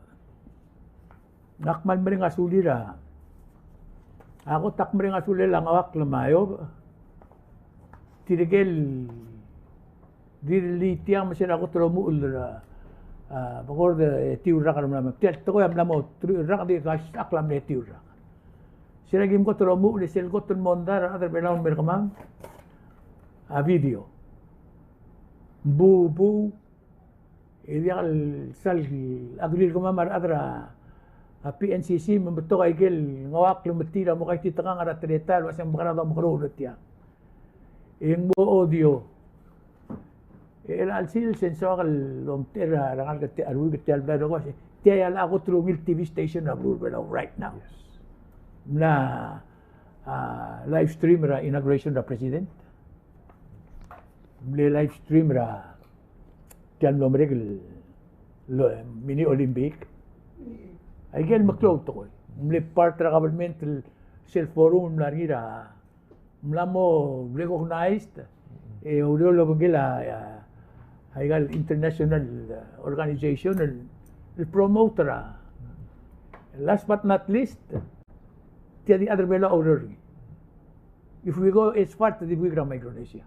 Ak kmal mereng a sulir a, a kot ak mereng a sulel a ngoakl me a eou. Tirke el rirellii tiang me sel a kot el omuchel er a, a, bekord e etiu el rak el mla me. Tia el tekoi a mla mo truich el rak, di Kausisechakl a mle etiu el rak. Sel a kim kot el omuchel e sel kot el mondai er a rechad er Belau el mer kemam a video. Buu, buu, e diak el sal, a klir kemam a rechad er a, a P N C C, me ng betok a ikel ngoakl el metii er a mo kaititekangel er a teletael el uase ng mekera domekeroul er tiang. E ng mo audio. E chelecha el sils e ng soak el omtechei er a rengalek er tia, a ruik er tia el blai el rokui el uase tia a kot el ungil T V station er a beluu er a Belau right now. Yes. Mla, a, live stream er a inauguration er a president. Mle live stream er a tia el mlo merek el, el mini Olympic. Aike el meklou el tekoi. Mle part er a government el sel forum el mla er ngii er a, mla mo recognized, e oureor el obengkel a, a, aika el international, uh, organization el, el promote er a. Last but not least, tia di chad er a Belau a oureor er ngii. If we go as far, te di buik er a Micronesia.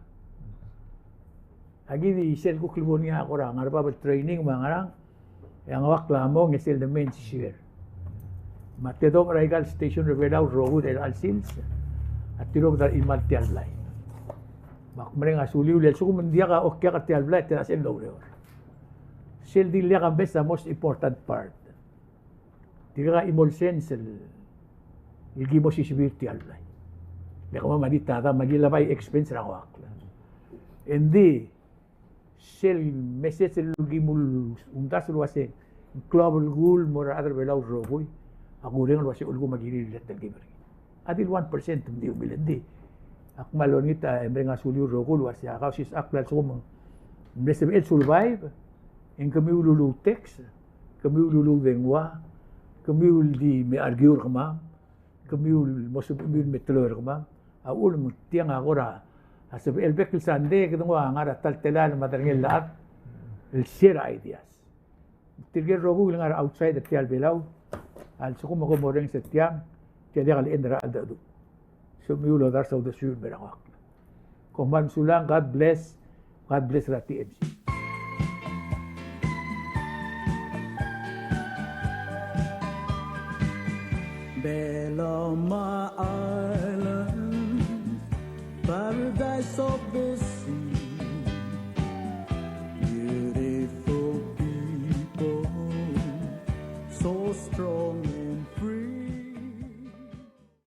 Aki di sel kuk lebo er ngii a kora ngar er a bab el training me a ngerang, e a Ngeuakl a mong e sel de main share. Me a tedobech er aika el station er a Belau el rokui er chelecha el sils a tirobed er a chimal tia el blai. Me ak mereng a suliu el lsekum ng diak a okiak er tia el blai, te sel loureor. Sel di le ak a best a most important part. Tirka a chimo el sens el, el ki mo sisibii er tia el blai. Le kemam a di ta da me aki lebo a expense er a Ngeuakl. Engdi sel message el ki mo omdasu el uase ng klou a belkul el mo er a rechad er a Belau el rokui, a kureng el uase ulekum a kirir el teletelkib er ngii. A di el one percent me di ungil, engdi ak kmal olengit e mereng a suliu el rokui el uase a Kausisechakl a lsekum ng mle sebechel survive, e ng kemiu el uluu tax, kemiu el uluu dengua, kemiu el di me argue er kemam, kemiu el mo sebechemiu el me teloi er kemam, a uchul me tiang a kora, a sebechel bek el sandei e kede nguu a ngar er a ta el telael me a derengel el chad el share ideas. Tirke el rokui el ngar er a outside er tia el Belau a lsekum e kom orrenges er tiang, tia diak el end er a cheldecheduch. Sebechemiu el odars a uldesuiu el mer a Ngeuakl. Kom kmal mesulang, God bless, God bless er a T M C. Belau my island, paradise of